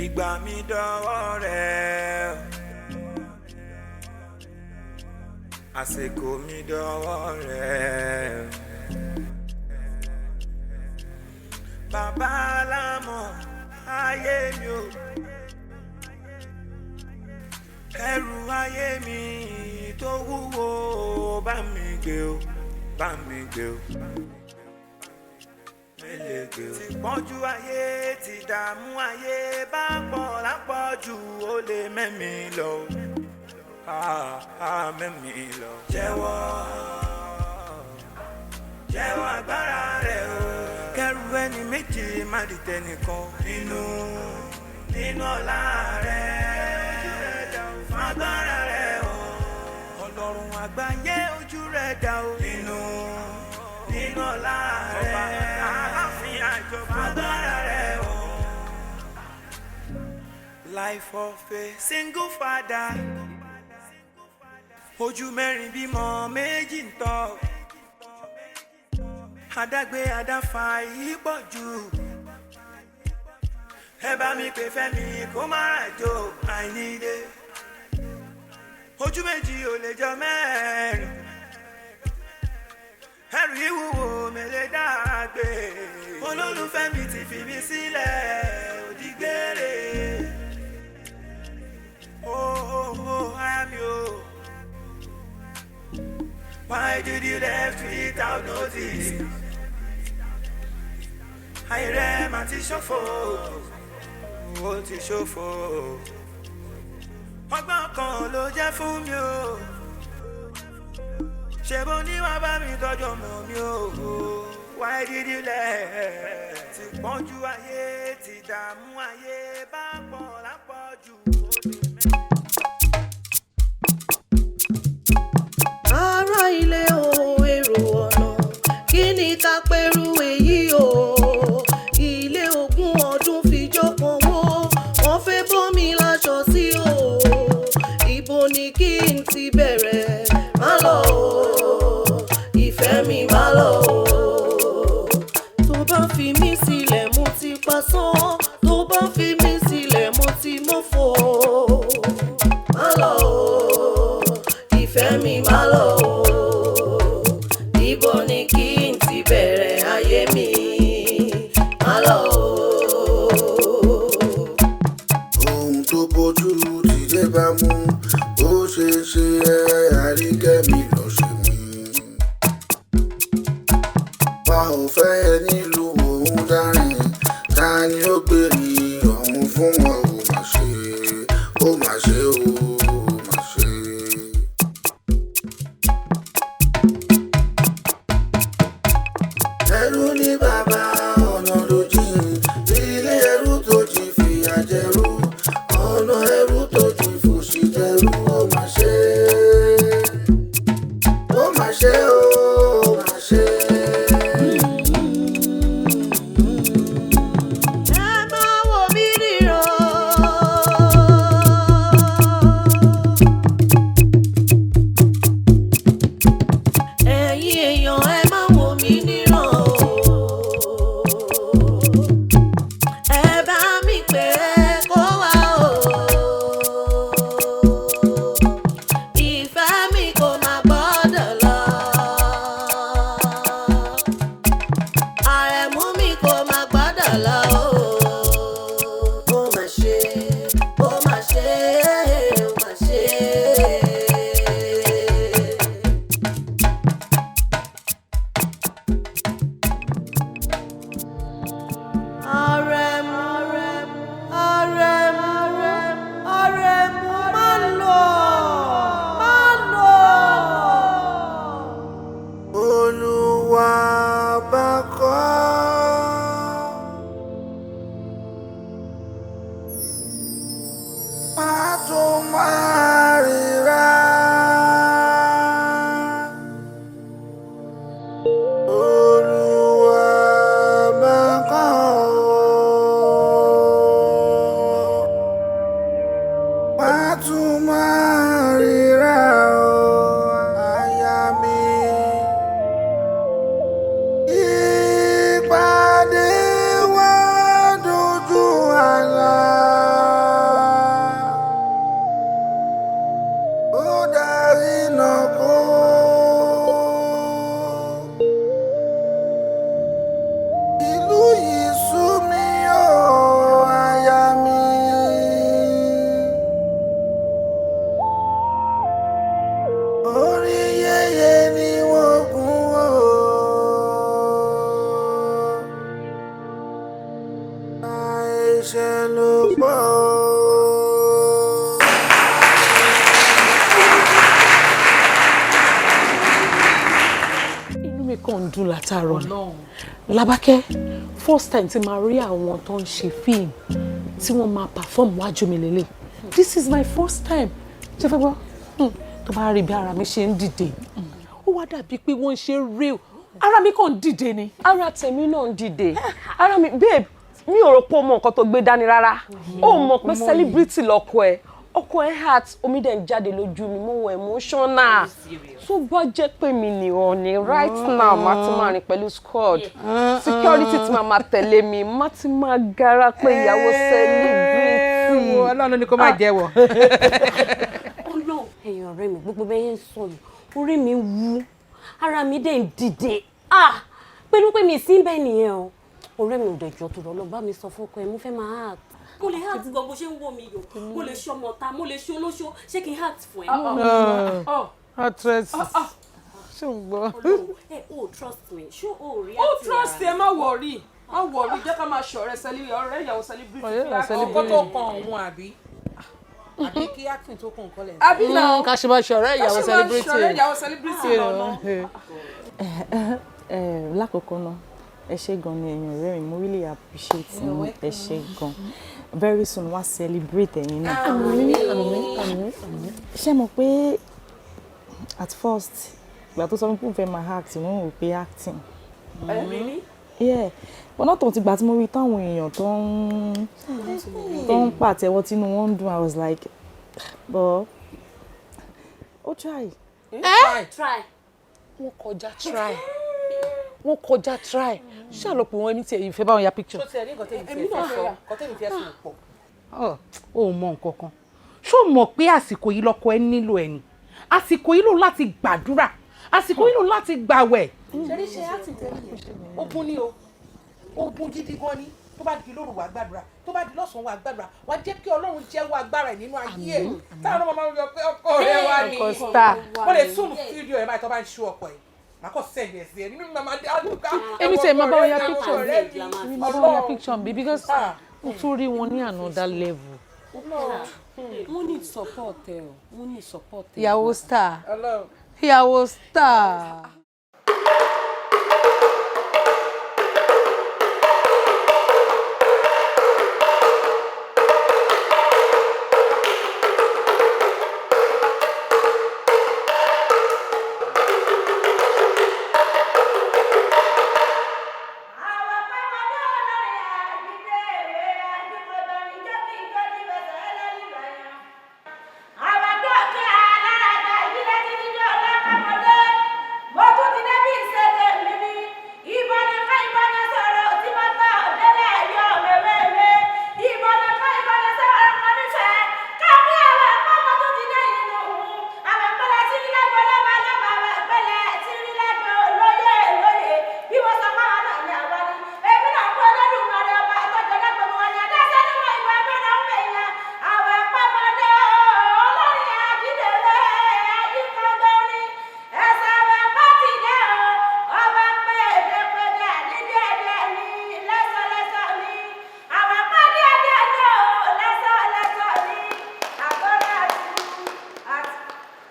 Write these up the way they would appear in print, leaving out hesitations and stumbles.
Ìgbà mi dọwọ́ rẹ̀, àsìkò mi dọwọ́ rẹ̀. Bàbá alámọ̀ ayé mi o, ẹrù ayé mi tó wúwo, bá mi gbé o, bá mi gbé o. Mélèé gbé o. Ti pọ́njú ayé, ti dààmú ayé bá pọ̀ lápọ̀jù, ó lè mẹ́mi lọ. Ah, ah, mẹ́mi lọ. Jẹ́wọ́, jẹ́wọ́ agbára rẹ̀ o. Kẹ́rù ẹni méjì má di tẹnìkan nínú ọlá rẹ̀. Fagbára rẹ̀ o. Ọlọ́run àgbáyé, ojú rẹ̀ dá o. Nínú ọlá rẹ̀. Ọba aláàfin àjọba. Fagbára rẹ̀ o. Life of a single father. Ojú mẹ́rin bímọ méjì ń tọ́. Adágbé adáfa yìí pọ̀ jù. Ẹ bá mi pè Fẹ́mi kó má ràjò àìníde. Ojú méjì ò lè jọ mẹ́rin. Ẹrù ìwúwo mẹ́lẹ̀ dàgbé. Olólùfẹ́ mi ti fi mi sílẹ̀ òdìgbére. Oh, oh, aya mi o. Why did you left without notice? Ayé rẹ̀ mà ti ṣòfò, ó ti ṣòfò. Ọgbọ́n kan ló jẹ́ fún mi o. Ṣé bó ní wàá bá mi tọ́jú ọmọ mi o? Why did you left? Ti pọ́njú ayé, ti dààmú ayé bá pọ̀ lápọ̀jù. Ará ilé o, èrò ọ̀nà, kí ni ká pẹ̀rù èyí o? Ilé 20 ọdún fi jọ́pọ̀ wó, wọ́n fẹ́ bọ́ mi láṣọ sí o. Ibo ni kí n ti bẹ̀rẹ̀? Má lọ o, ìfẹ́ mi, má lọ o. Tó bá fi mí sílẹ̀, mo ti pasán. Tó bá fi mí sílẹ̀, mo ti mọ́fò. Má lọ o, ìfẹ́ mi, má lọ o. Ibo ni kí n ti bẹ̀rẹ̀ ayé mi? Má lọ o. Ohun tó bójú ti dé bá mú, ó ṣe ṣe ẹ àríkẹ́mi lọ ṣe mí. Wa ò fẹ́ ẹ nílùú òun dárìn, ta ni ó gbé ní ọ̀hún fún wọn? Ó mà ṣe, ó mà ṣe ó, mà ṣe. Ẹrú ní bàbá, ọ̀nà ló jìn, ilé ẹrú tó jìn fìyà jẹrú, ọ̀nà ẹrú tó jìn fòṣì jẹrú. Ó mà ṣe, ó mà ṣe, ó mà ṣe. Ẹ máa wò mí ríran. ló pọ̀ o. Inú mi kàn ń dùn látàárọ̀ ni. Làbákẹ́, first time tí màá rí àwọn tó ń ṣe fíìmù tí wọ́n máa perform wájú mi lélẹ̀. This is my first time. Ṣé fẹ́ gbọ́? Tó bá rí bí ara mi ṣe ń dìde, ó wá dàbí pé wọ́n ń ṣe real. Ara mi kàn ń dìde ni. Ara tèmi náà ń dìde. Ara mi, babe, mi ò rò pé o mọ nǹkan tó gbé dání rárá. Ó mọ̀ pé celebrity lọ́kọ ẹ̀. Ọkọ ẹ̀ heart omi dẹ̀ ń jáde lójú mi, mo wọ emotional. Tó bá jẹ́ pé mi nìwọ̀n ni right now, má ti máa rìn pẹ̀lú squad security tí màá máa tẹ̀lé mi, má ti máa gara pé ìyàwó celebrity. Ọlọ́run ni kó má jẹ́wọ́. Ọlọ́run, ẹ̀yin ọ̀rẹ́ mi, gbogbo bẹ́ẹ̀ ń sọ yìí, orí mi wú, ara mi dẹ̀ ń dìde. Ah, pẹ̀lú pé mi sí bẹ́ẹ̀ nìyẹn o. Ọ̀rẹ́ mi ò dẹ̀jọ́ tó lọ bá mi sọ fọ́kọ ẹ̀, mo fẹ́ máa act. Mo lè act gan bó ṣe ń wò mí yò, mo lè ṣe ọmọ ta, mo lè ṣe olóṣó. Ṣé kí n act fún ẹ? Actress, ṣé o gbọ́? Ọlọ́run ẹ, o trust me, ṣé o rí Ó acting trust lára ẹ, má worry, má worry, jẹ́ ká máa ṣọ̀rẹ́ ọ̀rẹ́ ìyàwó celebrity. Ọ̀rẹ́ ìyàwó Ọkọ tó celebrity. kan òun àbí kí acting tó kàn nǹkan lẹ̀. Àbí náà Ká ṣe máa ṣọ̀rẹ́ ìyàwó ká ṣe máa celebrity. ṣọ̀rẹ́ ìyàwó celebrity lọ́nà. Lákọ̀ọ́kọ́ náà, ẹ ṣé gan ni, ẹ̀yin ọ̀rẹ́ mi. Mo really appreciate yín, ẹ ṣé gan. Very soon, wá celebrate ẹ̀yin náà. Àmín, àmín, àmín, àmín. Ṣé mo pé at first, ìgbà tó sọ fún mi pé òun fẹ́ máa act, mo ń rò pé acting, yeah, but not until ìgbà tí mo rí táwọn èèyàn tó ń pàtẹ́wọ́, tínú wọn ń dùn, I was like, but ó try. Try. Wọ́n kọjá try, wọ́n kọjá try. Ṣáà lọ pé wọ́n ní tiẹ̀ ìfẹ́ báwọn ya picture. Tó tiẹ̀ ní nǹkan tẹ́mi fẹ́ sọ, nǹkan tẹ́mi fẹ́ sọ pọ̀. Ó mọ nǹkan kan. Ṣó mọ̀ pé àsìkò yìí lọ́kọ ẹ nílò ẹ ni? Àsìkò yìí lò láti gbàdúrà, àsìkò yìí lò láti gbàwẹ̀. Ṣe ní ṣe acting tẹ́lẹ̀ yẹn, ogun ni o, ogun gidi gan ni. Tó bá di lóru, wàá gbàdúrà, tó bá di lọ́sàn-án, wàá gbàdúrà, wàá jẹ́ kí Ọlọ́run jẹ́wọ́ agbára ẹ̀ nínú ayé ẹ̀, táwọn ọmọ máa ń yọ pé ọkọ rẹ wà ní. Ọkọ star. Mo lè zoom fídíò ẹ̀ báyìí, tó bá ń ṣú ọkọ ẹ̀, màá kọ́ send ẹ̀ sí ẹ nínú màmá dé àdúgbò. Èmi tiẹ̀ máa bá wọn ya picture, èmi máa bá wọn ya picture bí, because mo tún rí wọn ní another level. Wọ́n need support ẹ o, wọ́n need support ẹ. Ìyàwó star, ìyàwó star.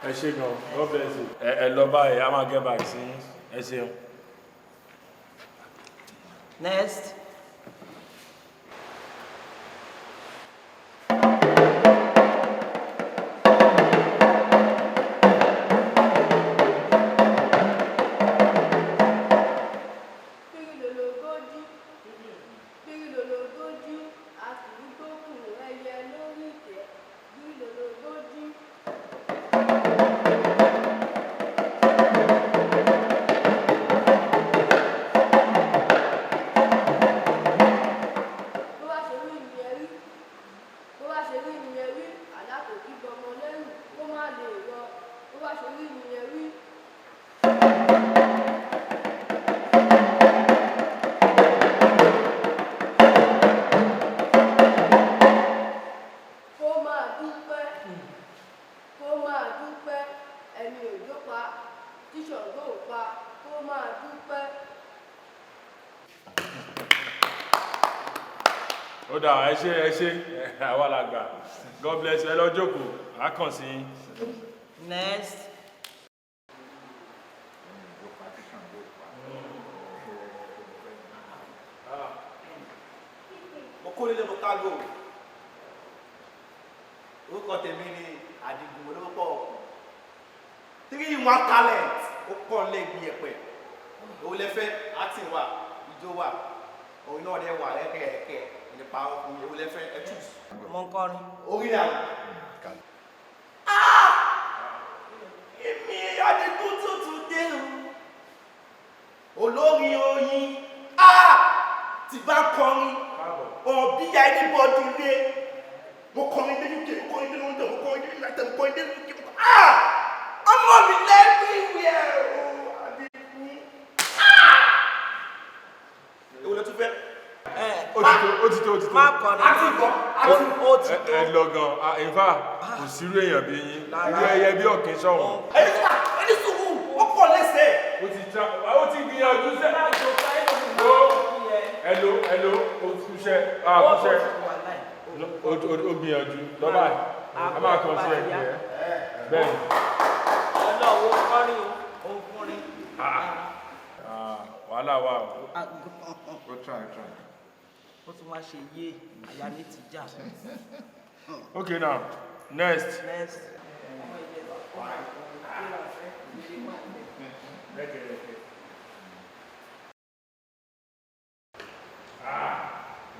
Ẹ ṣé gan, God bless you. Ẹ lọ báyìí, a máa get back sí yín. Ẹ ṣeun. Next. Pírílólógójì, pírílólógójì, a kì í gbókùn ẹyẹ lórí ìtẹ́. Pírílólógójì. Bó bá ṣe rí nìyẹn rí, bó bá ṣe rí nìyẹn rí, àlá kò kí bọmọ lẹ́rù kó má lè rọ. Bó bá ṣe rí nìyẹn rí. Kó máa dúpẹ́, kó máa dúpẹ́, ẹni òjò pa tí Ṣàngó ò pa, kó máa dúpẹ́. Ó Ó dáa, ẹ ṣé, ẹ ṣé, àwa la gbà. God bless you. Ẹ lọ jókòó, á kàn sí yín. Next. Mo kó nílé, mo kágò. Orúkọ tèmi ni Àdìgún olówó pọ̀, three in one talent. Ó pọ̀ nílé ibi ẹ̀pẹ̀. Òun lẹ fẹ́, acting wà, ijó wà, òun náà dẹ̀ wà lẹ́kẹ̀ẹ́kẹ́ nípa ọkùnrin. Òun lẹ fẹ́, ẹ choose. Mo ń kọrin. Orí náà. Èmi Àdìgún tuntun dé o, olórin oyin tí bá kọrin òbí ya anybody lé. Mo kọrin dé UK, mo kọrin dé London, mo kọrin dé United, mo kọrin dé UK. Ọmọ mi everywhere o, Àdìgún. Èwo lẹ tún fẹ́? Ó ti tó, ó ti tó, ó ti tó. Má kọrin. Àti ìgbọ́, àti Ó ti tó. Ẹ lọ gan. Ah, in fact, kò sírú èèyàn bí yín, irú ẹyẹ bí ọ̀kín sọ̀rọ̀. Ẹni sùúrù, ẹni sùúrù, ó pọ̀ lẹ́sẹ̀. Ó ti ta, ó ti gbìyànjú sẹ́. Ó hello, hello, ó kúṣẹ́, ah, kúṣẹ́. Ó gbìyànjú lọ́ba, a máa kàn sí ẹ bẹ́ẹ̀ ni. Ọlọ́wọ́ kọrin o, ó kọrin. Ah, wàhálà wà o. Ó try, ó try. Ó tún wá ṣe yé, àyà mi ti já. Okay now, next. Next. Rẹ́kẹ̀rẹ́kẹ̀. Ah,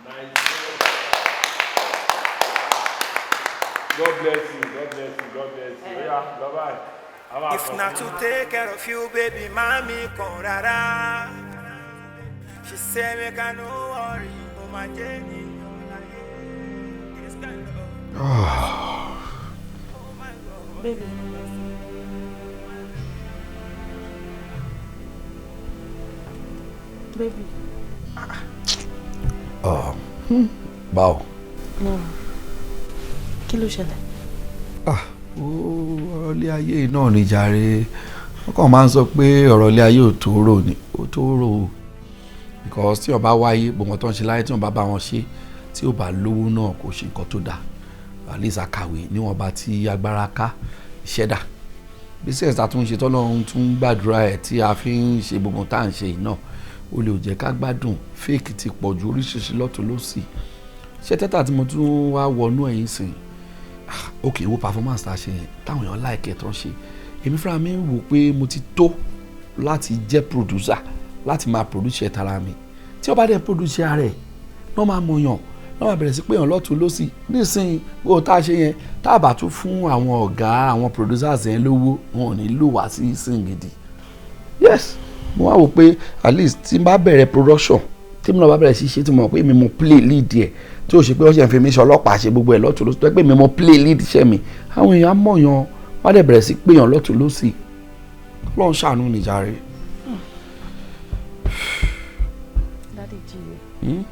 nice. God bless you, God bless you, God bless you. Oya, lọ báyìí. A máa If kàn not sí to yín. take care of you, baby, mommy kan rárá. She say make I no worry, mo máa jẹ́ ènìyàn láyé. This kind of Baby. Baby. Báwo? No. Kí ló ṣẹlẹ̀? Ah, ó ọ̀rọ̀ ilé ayé yìí náà ni jàre. Wọ́n kàn máa ń sọ pé ọ̀rọ̀ ilé ayé ò tó rò ní, ó tó rò ó. Because tí wọ́n bá wáyé, gbogbo nǹkan tó ń ṣe láyé, tí wọ́n bá bá wọn ṣe, tí ó bá lówó náà, kò ṣe nǹkan tó dáa. At least àkàwé níwọ̀nba tí agbára ká, iṣẹ́ dà. Business tá a tún ń ṣe, tọ́lọ́run tún gbàdúrà ẹ̀ tí a fi ń ṣe gbogbo tá à ń ṣe yìí náà, ó lè jẹ́ ká gbádùn. Fake ti pọ̀ ju, oríṣiríṣi lọ́tún lọ́sì. Ṣé tẹ́tà tí mo tún wá wọnú ẹ̀yìn sìn? Ah, ok, wo performance tá a ṣe yẹn, táwọn èèyàn like ẹ̀ tán ṣe. Èmi fúnra mi wò pé mo ti tó láti jẹ́ producer, láti máa produce ẹ̀ tara mi. Tí ó bá dẹ̀ produce ara ẹ̀ náà, máa mọ̀yàn náà, máa bẹ̀rẹ̀ sí pé èèyàn lọ́tún lọ́sì. Nísìnyí, gbogbo tá a ṣe yẹn, tá a bá tún fún àwọn ọ̀gá àwọn producers yẹn lówó, wọn ò ní lò wá sí sìn gidi. Yes, mo wá wò pé at least tí n bá bẹ̀rẹ̀ production, tí mo náà bá bẹ̀rẹ̀ sí ṣe, tí mo mọ̀ pé mi mo play lead ẹ̀, tí ó ṣe pé wọ́n ṣe ń fi mí ṣe ọlọ́pàá, ṣe gbogbo ẹ̀ lọ́tún lọ́sì, tó yẹ pé mi mo play lead iṣẹ́ mi, àwọn èèyàn á mọ̀yàn, wọ́n á dẹ̀ bẹ̀rẹ̀ sí péyàn lọ́tún lọ́sì. Ọlọ́run ṣàánú nìjàre. Daddy Gio,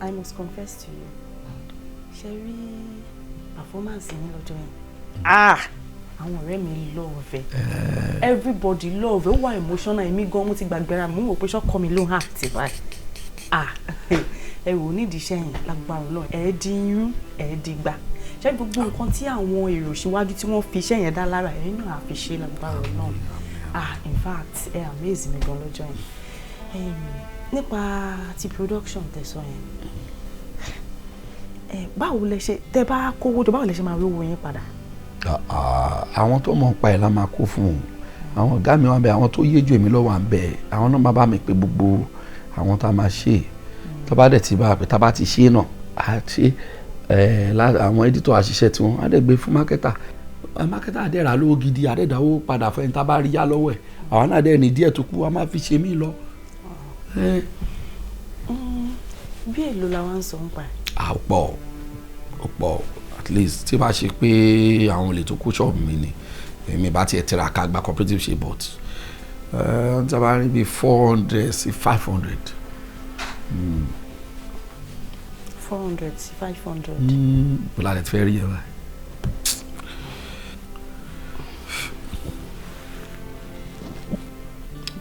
I must confess to you. Ṣé rí performance yín lọ́jọ́ yẹn? Ah! Àwọn ọ̀rẹ́ mi love ẹ̀. Everybody love ẹ̀. Ó wà emotional. Èmi gan mo ti gbàgbéra, mo ń wò pé ṣọ́kọ mi ló ń act báyìí. Ah! Ẹ wò ó, nídìí iṣẹ́ yẹn, lágbára Ọlọ́run, ẹ̀ di irun, ẹ̀ di gbà. Ṣé gbogbo nǹkan tí àwọn èrò síwájú tí wọ́n fi iṣẹ́ yẹn dá lára, ẹ̀yin náà á fi ṣe lágbára Ọlọ́run. Ah, in fact, ẹ amaze mi gan lọ́jọ́ yẹn. Nípa ti production tẹ̀sán yẹn, báwo lẹ ṣe, tẹ bá kówó jọ, báwo lẹ ṣe máa rí owó yín padà? Ah, àwọn tó mọ̀ ń pa ẹ̀ la máa kó fún un. Àwọn ọ̀gá mi wà ń bẹ, àwọn tó yé ju èmi lọ wà ń bẹ. Àwọn náà máa bá mi pé gbogbo àwọn tá a máa ṣe, tó bá dẹ̀ ti bá a pé tá a bá ti ṣe náà, á ṣe ẹ̀ àwọn editor àṣìṣe tiwọn, á dẹ̀ gbé fún marketer. Marketer á dẹ̀ rà lówó gidi, á dẹ̀ dáwó padà fún ẹni tá a bá rí yá lọ́wọ́ ẹ̀. Àwọn náà dẹ̀ ní díẹ̀ tó kú, a máa fi ṣe mí lọ. Bí èlò la wá ń sọ ń pa ẹ̀? À, ó pọ̀, ó pọ̀. At least tí bá ṣe pé àwọn olè tó kó ṣọ́ọ̀bù mi ni, èmi bá tiẹ̀ tiraka gba cooperative ṣe, but tí a bá rí bíi 400 sí 500. 400 sí 500. Bọ́lá rẹ̀ ti fẹ́ rí ẹ báyìí.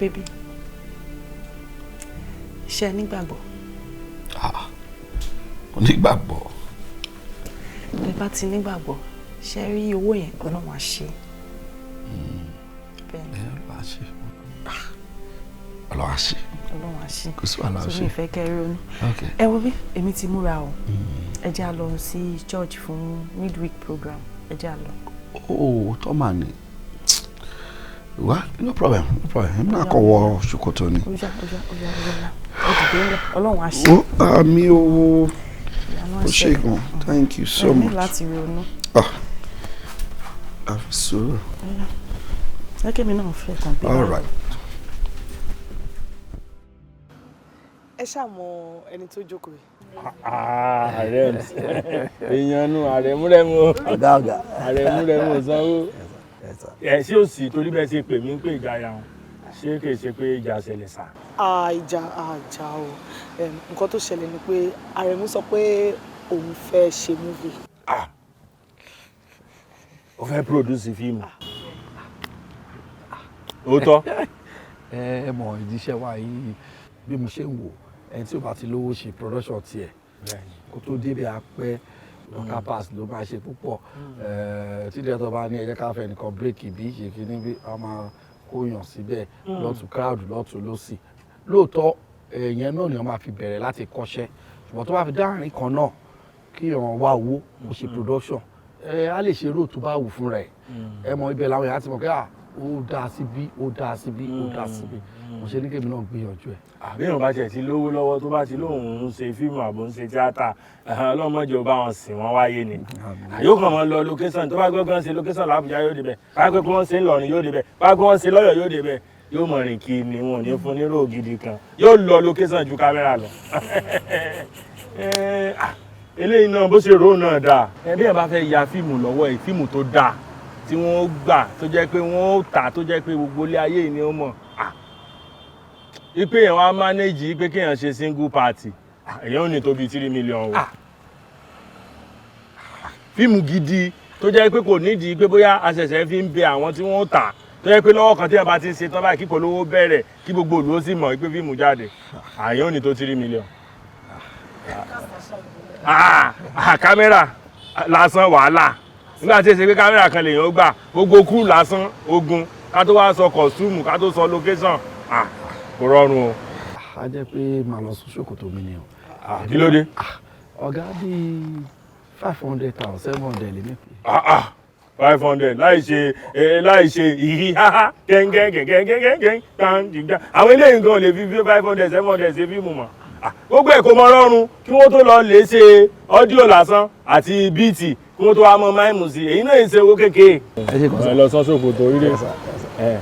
Baby, ṣé ẹ nígbàgbọ́? Ah. Mo nígbàgbọ́. Tẹ́ bá ti nígbàgbọ́, ṣe rí owó yẹn, Ọlọ́run á ṣe. Bẹ́ẹ̀ ni. Ẹ Ọlọ́run á ṣe. Ọlọ́run á ṣe. Ọlọ́run á ṣe. Kò sí wàhálà, ó So ṣe. mi ì fẹ́ kẹ́ ẹ ronú. Ok. Ẹ wo bí èmi ti múra o. Ẹ jẹ́ á lọ sí church fún midweek program. Ẹ jẹ́ á lọ. Oh, tọ́ mà ní. Wá, no problem, no problem. Èmi náà kọ̀ wọ ṣòkòtò ni. Ó yá, ó yá, ó yá, ó yá. Ẹ dìde ńlẹ̀. Ọlọ́run á ṣe. Ó àmì owó. Ìyanu á Ó ṣe ṣẹlẹ̀. gan. Thank you so Ẹ ní much. láti ronú. Ah, àfi sùúrù. Ó yá. Jẹ́ kí èmi náà fẹ́ kàn bí. All right. Ẹ ṣàmọ ẹni tó jókòó yìí. Ààrẹ èèyàn nu àrẹ̀múrẹ́mú. Ọ̀gá, ọ̀gá. Àrẹ̀múrẹ́mú sanwó. Ẹ ṣé ò sí torí bẹ́ẹ̀ ṣe pè mí pé ìjà ya wọn, ṣé kìí ṣe pé ìjà ṣẹlẹ̀ sá? Ìjà àjà o. Nǹkan tó ṣẹlẹ̀ ni pé Àrẹ̀mú sọ pé òun fẹ́ ṣe movie. Ó fẹ́ produce fíìmù. Òótọ́. Ẹ mọ̀ ìdíṣẹ́ wa yìí, bí mo ṣe ń wò, ẹni tí ó bá ti lówó ṣe production tiẹ̀ kó tó débẹ̀ apẹ́, local pass ló máa ṣe púpọ̀. Tí director bá ní ẹ jẹ́ ká fẹ́ nìkan break bí ṣe kí ní bí a máa kó yàn síbẹ̀ lọ́tún crowd lọ́tún lọ́sì. Lóòótọ́ ìyẹn náà ni wọ́n máa fi bẹ̀rẹ̀ láti kọ́ṣẹ́, ṣùgbọ́n tó bá fi dáhàrin kan náà kí wọ́n wá owó kó ṣe production, ẹ á lè ṣe róò tó bá wù fúnra ẹ̀. Ẹ mọ ibẹ̀ làwọn èèyàn á ti mọ̀ pé à ó dáa síbí, ó dáa síbí, ó dáa síbí. Mo ṣe ní kémi náà gbìyànjú ẹ̀. Àbí èèyàn bá tiẹ̀ ti lówó lọ́wọ́, tó bá ti lóun ń ṣe fíìmù àbò ń ṣe tíátà, ọlọ́mọdé ò bá wọn sìn wọ́n wáyé ni. Yóò kàn wọ́n lọ location, tó bá gbọ́ gan ṣe location l'Àbújá yóò débẹ̀, bá gbọ́ pé wọ́n ṣe ń lọrin yóò débẹ̀, bá gbọ́ wọ́n ṣe lọ́yọ̀ yóò débẹ̀, yóò mọ̀ rìn kí ni, wọn ò ní fún nírò gidi kan, yóò lọ location ju kámẹ́rà lọ. Eléyìí náà bó ṣe rò náà dáa. Ẹbí ẹ̀ bá fẹ́ ya fíìmù lọ́wọ́ ẹ̀, fíìmù tó dáa tí wọ́n gbà, tó jẹ́ pé wọ́n ó tà, tó jẹ́ pé gbogbo ilé ayé yìí ni ó mọ̀. Ipe yẹn wá manage pé kéèyàn ṣe single party, èèyàn ò ní tó bíi 3 million o. Fíìmù gidi tó jẹ́ pé kò nídìí pé bóyá àṣẹ̀ṣẹ̀ fi ń bẹ àwọn tí wọ́n ó tà, tó jẹ́ pé lọ́wọ́ kan tí wọ́n bá ti ń ṣe tán báyìí, kíkọ́ lówó bẹ̀rẹ̀ kí gbogbo ìlú ó sì mọ̀ pé fíìmù jáde, àyàn ò ní tó 3 million. Kámẹ́rà lásán wàhálà, nígbà tí èsì pé kámẹ́rà kan lèèyàn ó gbà, gbogbo kú lásán ogun, ká tó wá sọ costume, ká tó sọ location, kò rọrùn o. A jẹ́ pé màá lọ sún ṣòkòtò mi ni o. Kí ló dé? Ọ̀gá, bíi 500,000, 700 lè mí pè. 500 láì ṣe láì ṣe ìhí háhá gẹ́ngẹ́ngẹ́ngẹ́ngẹ́ngẹ́ gbàǹdìgbà. Àwọn eléyìí gan lè fi 500, 700 ṣe fíìmù mọ́. Gbogbo ẹ̀ kò mọ rọrùn kí wọ́n tó lọ lè ṣe audio lásán àti beat, kí wọ́n tó wá mọ mime sí, èyí náà ṣe owó kékeré. Ẹ ṣe kàn sá. Ẹ lọ sọ ṣòkòtò orílẹ̀ ẹ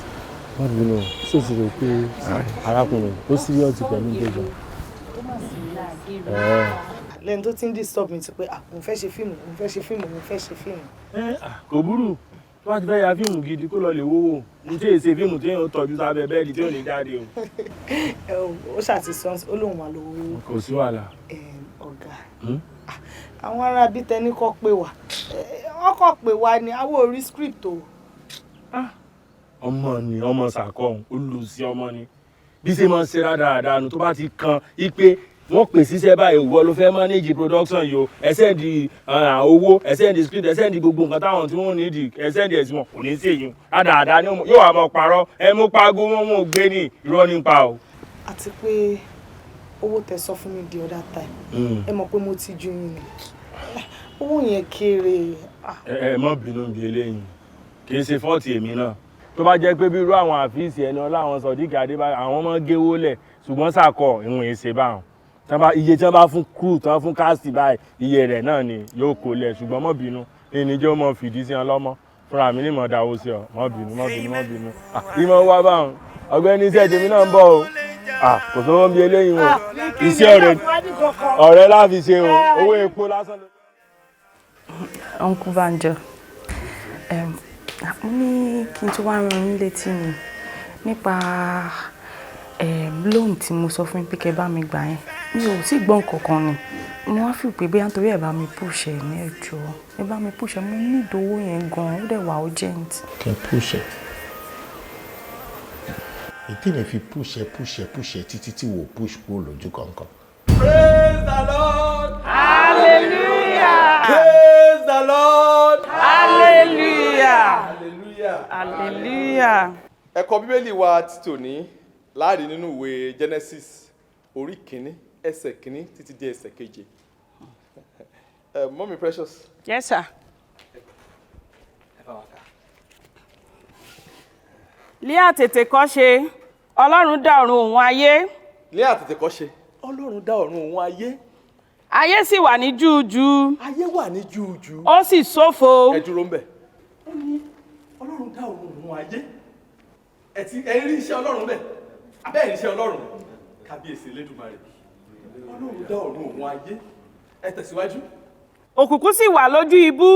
má bínú, ṣé o ti rò pé arákùnrin ó serious pẹ̀lú ìgbẹ́jọ́? Lẹ́nu tó ti ń disturb mi ti pé ah, òun fẹ́ ṣe fíìmù, òun fẹ́ ṣe fíìmù, òun fẹ́ ṣe fíìmù. Kò burú, tó bá ti fẹ́ ya fíìmù gidi, kó lọ lè wówó ní tí èsè fíìmù tí yóò tọ́jú sábẹ́ bẹ́ẹ̀dì tí ò ní jáde o. Ẹ o, ó ṣàtìsọ, ó lóun wà lówó. Kò sí wàhálà. Ọ̀gá, àwọn ará bíi tẹni kọ́ pé wá, wọ́n kọ́ pé wá ni àwọn ò rí script o. Ọmọ ni ọmọ sàkọhún, olùsí ọmọ ni bí ṣe máa ń ṣe rádaràda nu, tó bá ti kan ipe wọ́n pè síṣẹ́ báyìí, ìwọ ló fẹ́ manage production yìí o, ẹ send owó, ẹ send script, ẹ send gbogbo nǹkan táwọn tí wọ́n nídìí, ẹ send ẹ̀sìn, wọn kò ní sí èyí rádaràda ni yóò wá máa parọ́. Ẹ mú pago wọn, wọn ò gbé ní irọ́ nípa o. Àti pé owó tẹ́ sọ fún mi the other time, ẹ mọ̀ pé mo ti ju yín ni, owó yẹn kéré. Ẹ má bínú bí eléyìí kì í ṣe fault èmi náà. Tó bá jẹ́ pé bí irú àwọn àfíìsì ẹni ọlá, àwọn Sodiq Adébáyọ̀, àwọn ọmọ géwó lẹ̀, ṣùgbọ́n sàkọ ìwọ̀n èsè báwọn iye tí wọ́n bá fún crew, tí wọ́n fún cast báyìí, iye rẹ̀ náà ni yóò kó lẹ̀. Ṣùgbọ́n má bínú, ní níjẹ́ ó mọ fìdí sí wọn lọ́mọ fúnra mi ní mọ̀ dáwó sí ọ. Má bínú, má bínú, má bínú. Ìmọ̀ wá báwọn ọ̀gbẹ́ni, iṣẹ́ tèmi náà ń bọ̀ o. Kò sówó ń bí eléyìí o, iṣẹ́ ọ̀rẹ́ ọ̀rẹ́ láfi ṣe o, owó epo lásán. Uncle Banjo, mo ní kí n tó wá rán yín létí ni nípa loan tí mo sọ fún yín pé kẹ́ bá mi gbà yẹn. Mi ò tí gbọ́ nǹkan kan ni mo wá fi pé bóyá nítorí ẹ̀ bá mi push ẹ̀ ní ẹjọ́, ẹ bá mi push ẹ̀, mo ní ìdówó yẹn gan-an, ó dẹ̀ wà urgent. Kí n push ẹ̀? Ìdí mi fi push ẹ̀, push ẹ̀, push ẹ̀ títí tí wò push kúrò lójú kankan. Praise the Lord. Hallelujah. Ẹ̀kọ́ Bíbélì wa ti tòní láàrin nínú ìwé Genesis orí 1 ẹsẹ̀ 1 títí dé ẹsẹ̀ 7. Mummy Precious. Yes, sir. Ẹ bá wa kà. Ní àtètèkọ́ṣe, Ọlọ́run dá ọ̀run òun ayé. Ní àtètèkọ́ṣe, Ọlọ́run dá ọ̀run òun ayé. Ayé sì wà ní júújú. Ayé wà ní júújú. Ó sì ṣófo. Ẹ dúró ń bẹ̀. Ó ní Ọlọ́run dá ọ̀run òun ayé. Ẹ ti ẹ rí iṣẹ́ Ọlọ́run bẹ̀. Abẹ́ ẹ̀ rí iṣẹ́ Ọlọ́run. Kábíyèsí Elédùmarè. Ọlọ́run dá ọ̀run òun ayé. Ẹ tẹ̀síwájú. Òkùnkùn sì wà lójú ibú.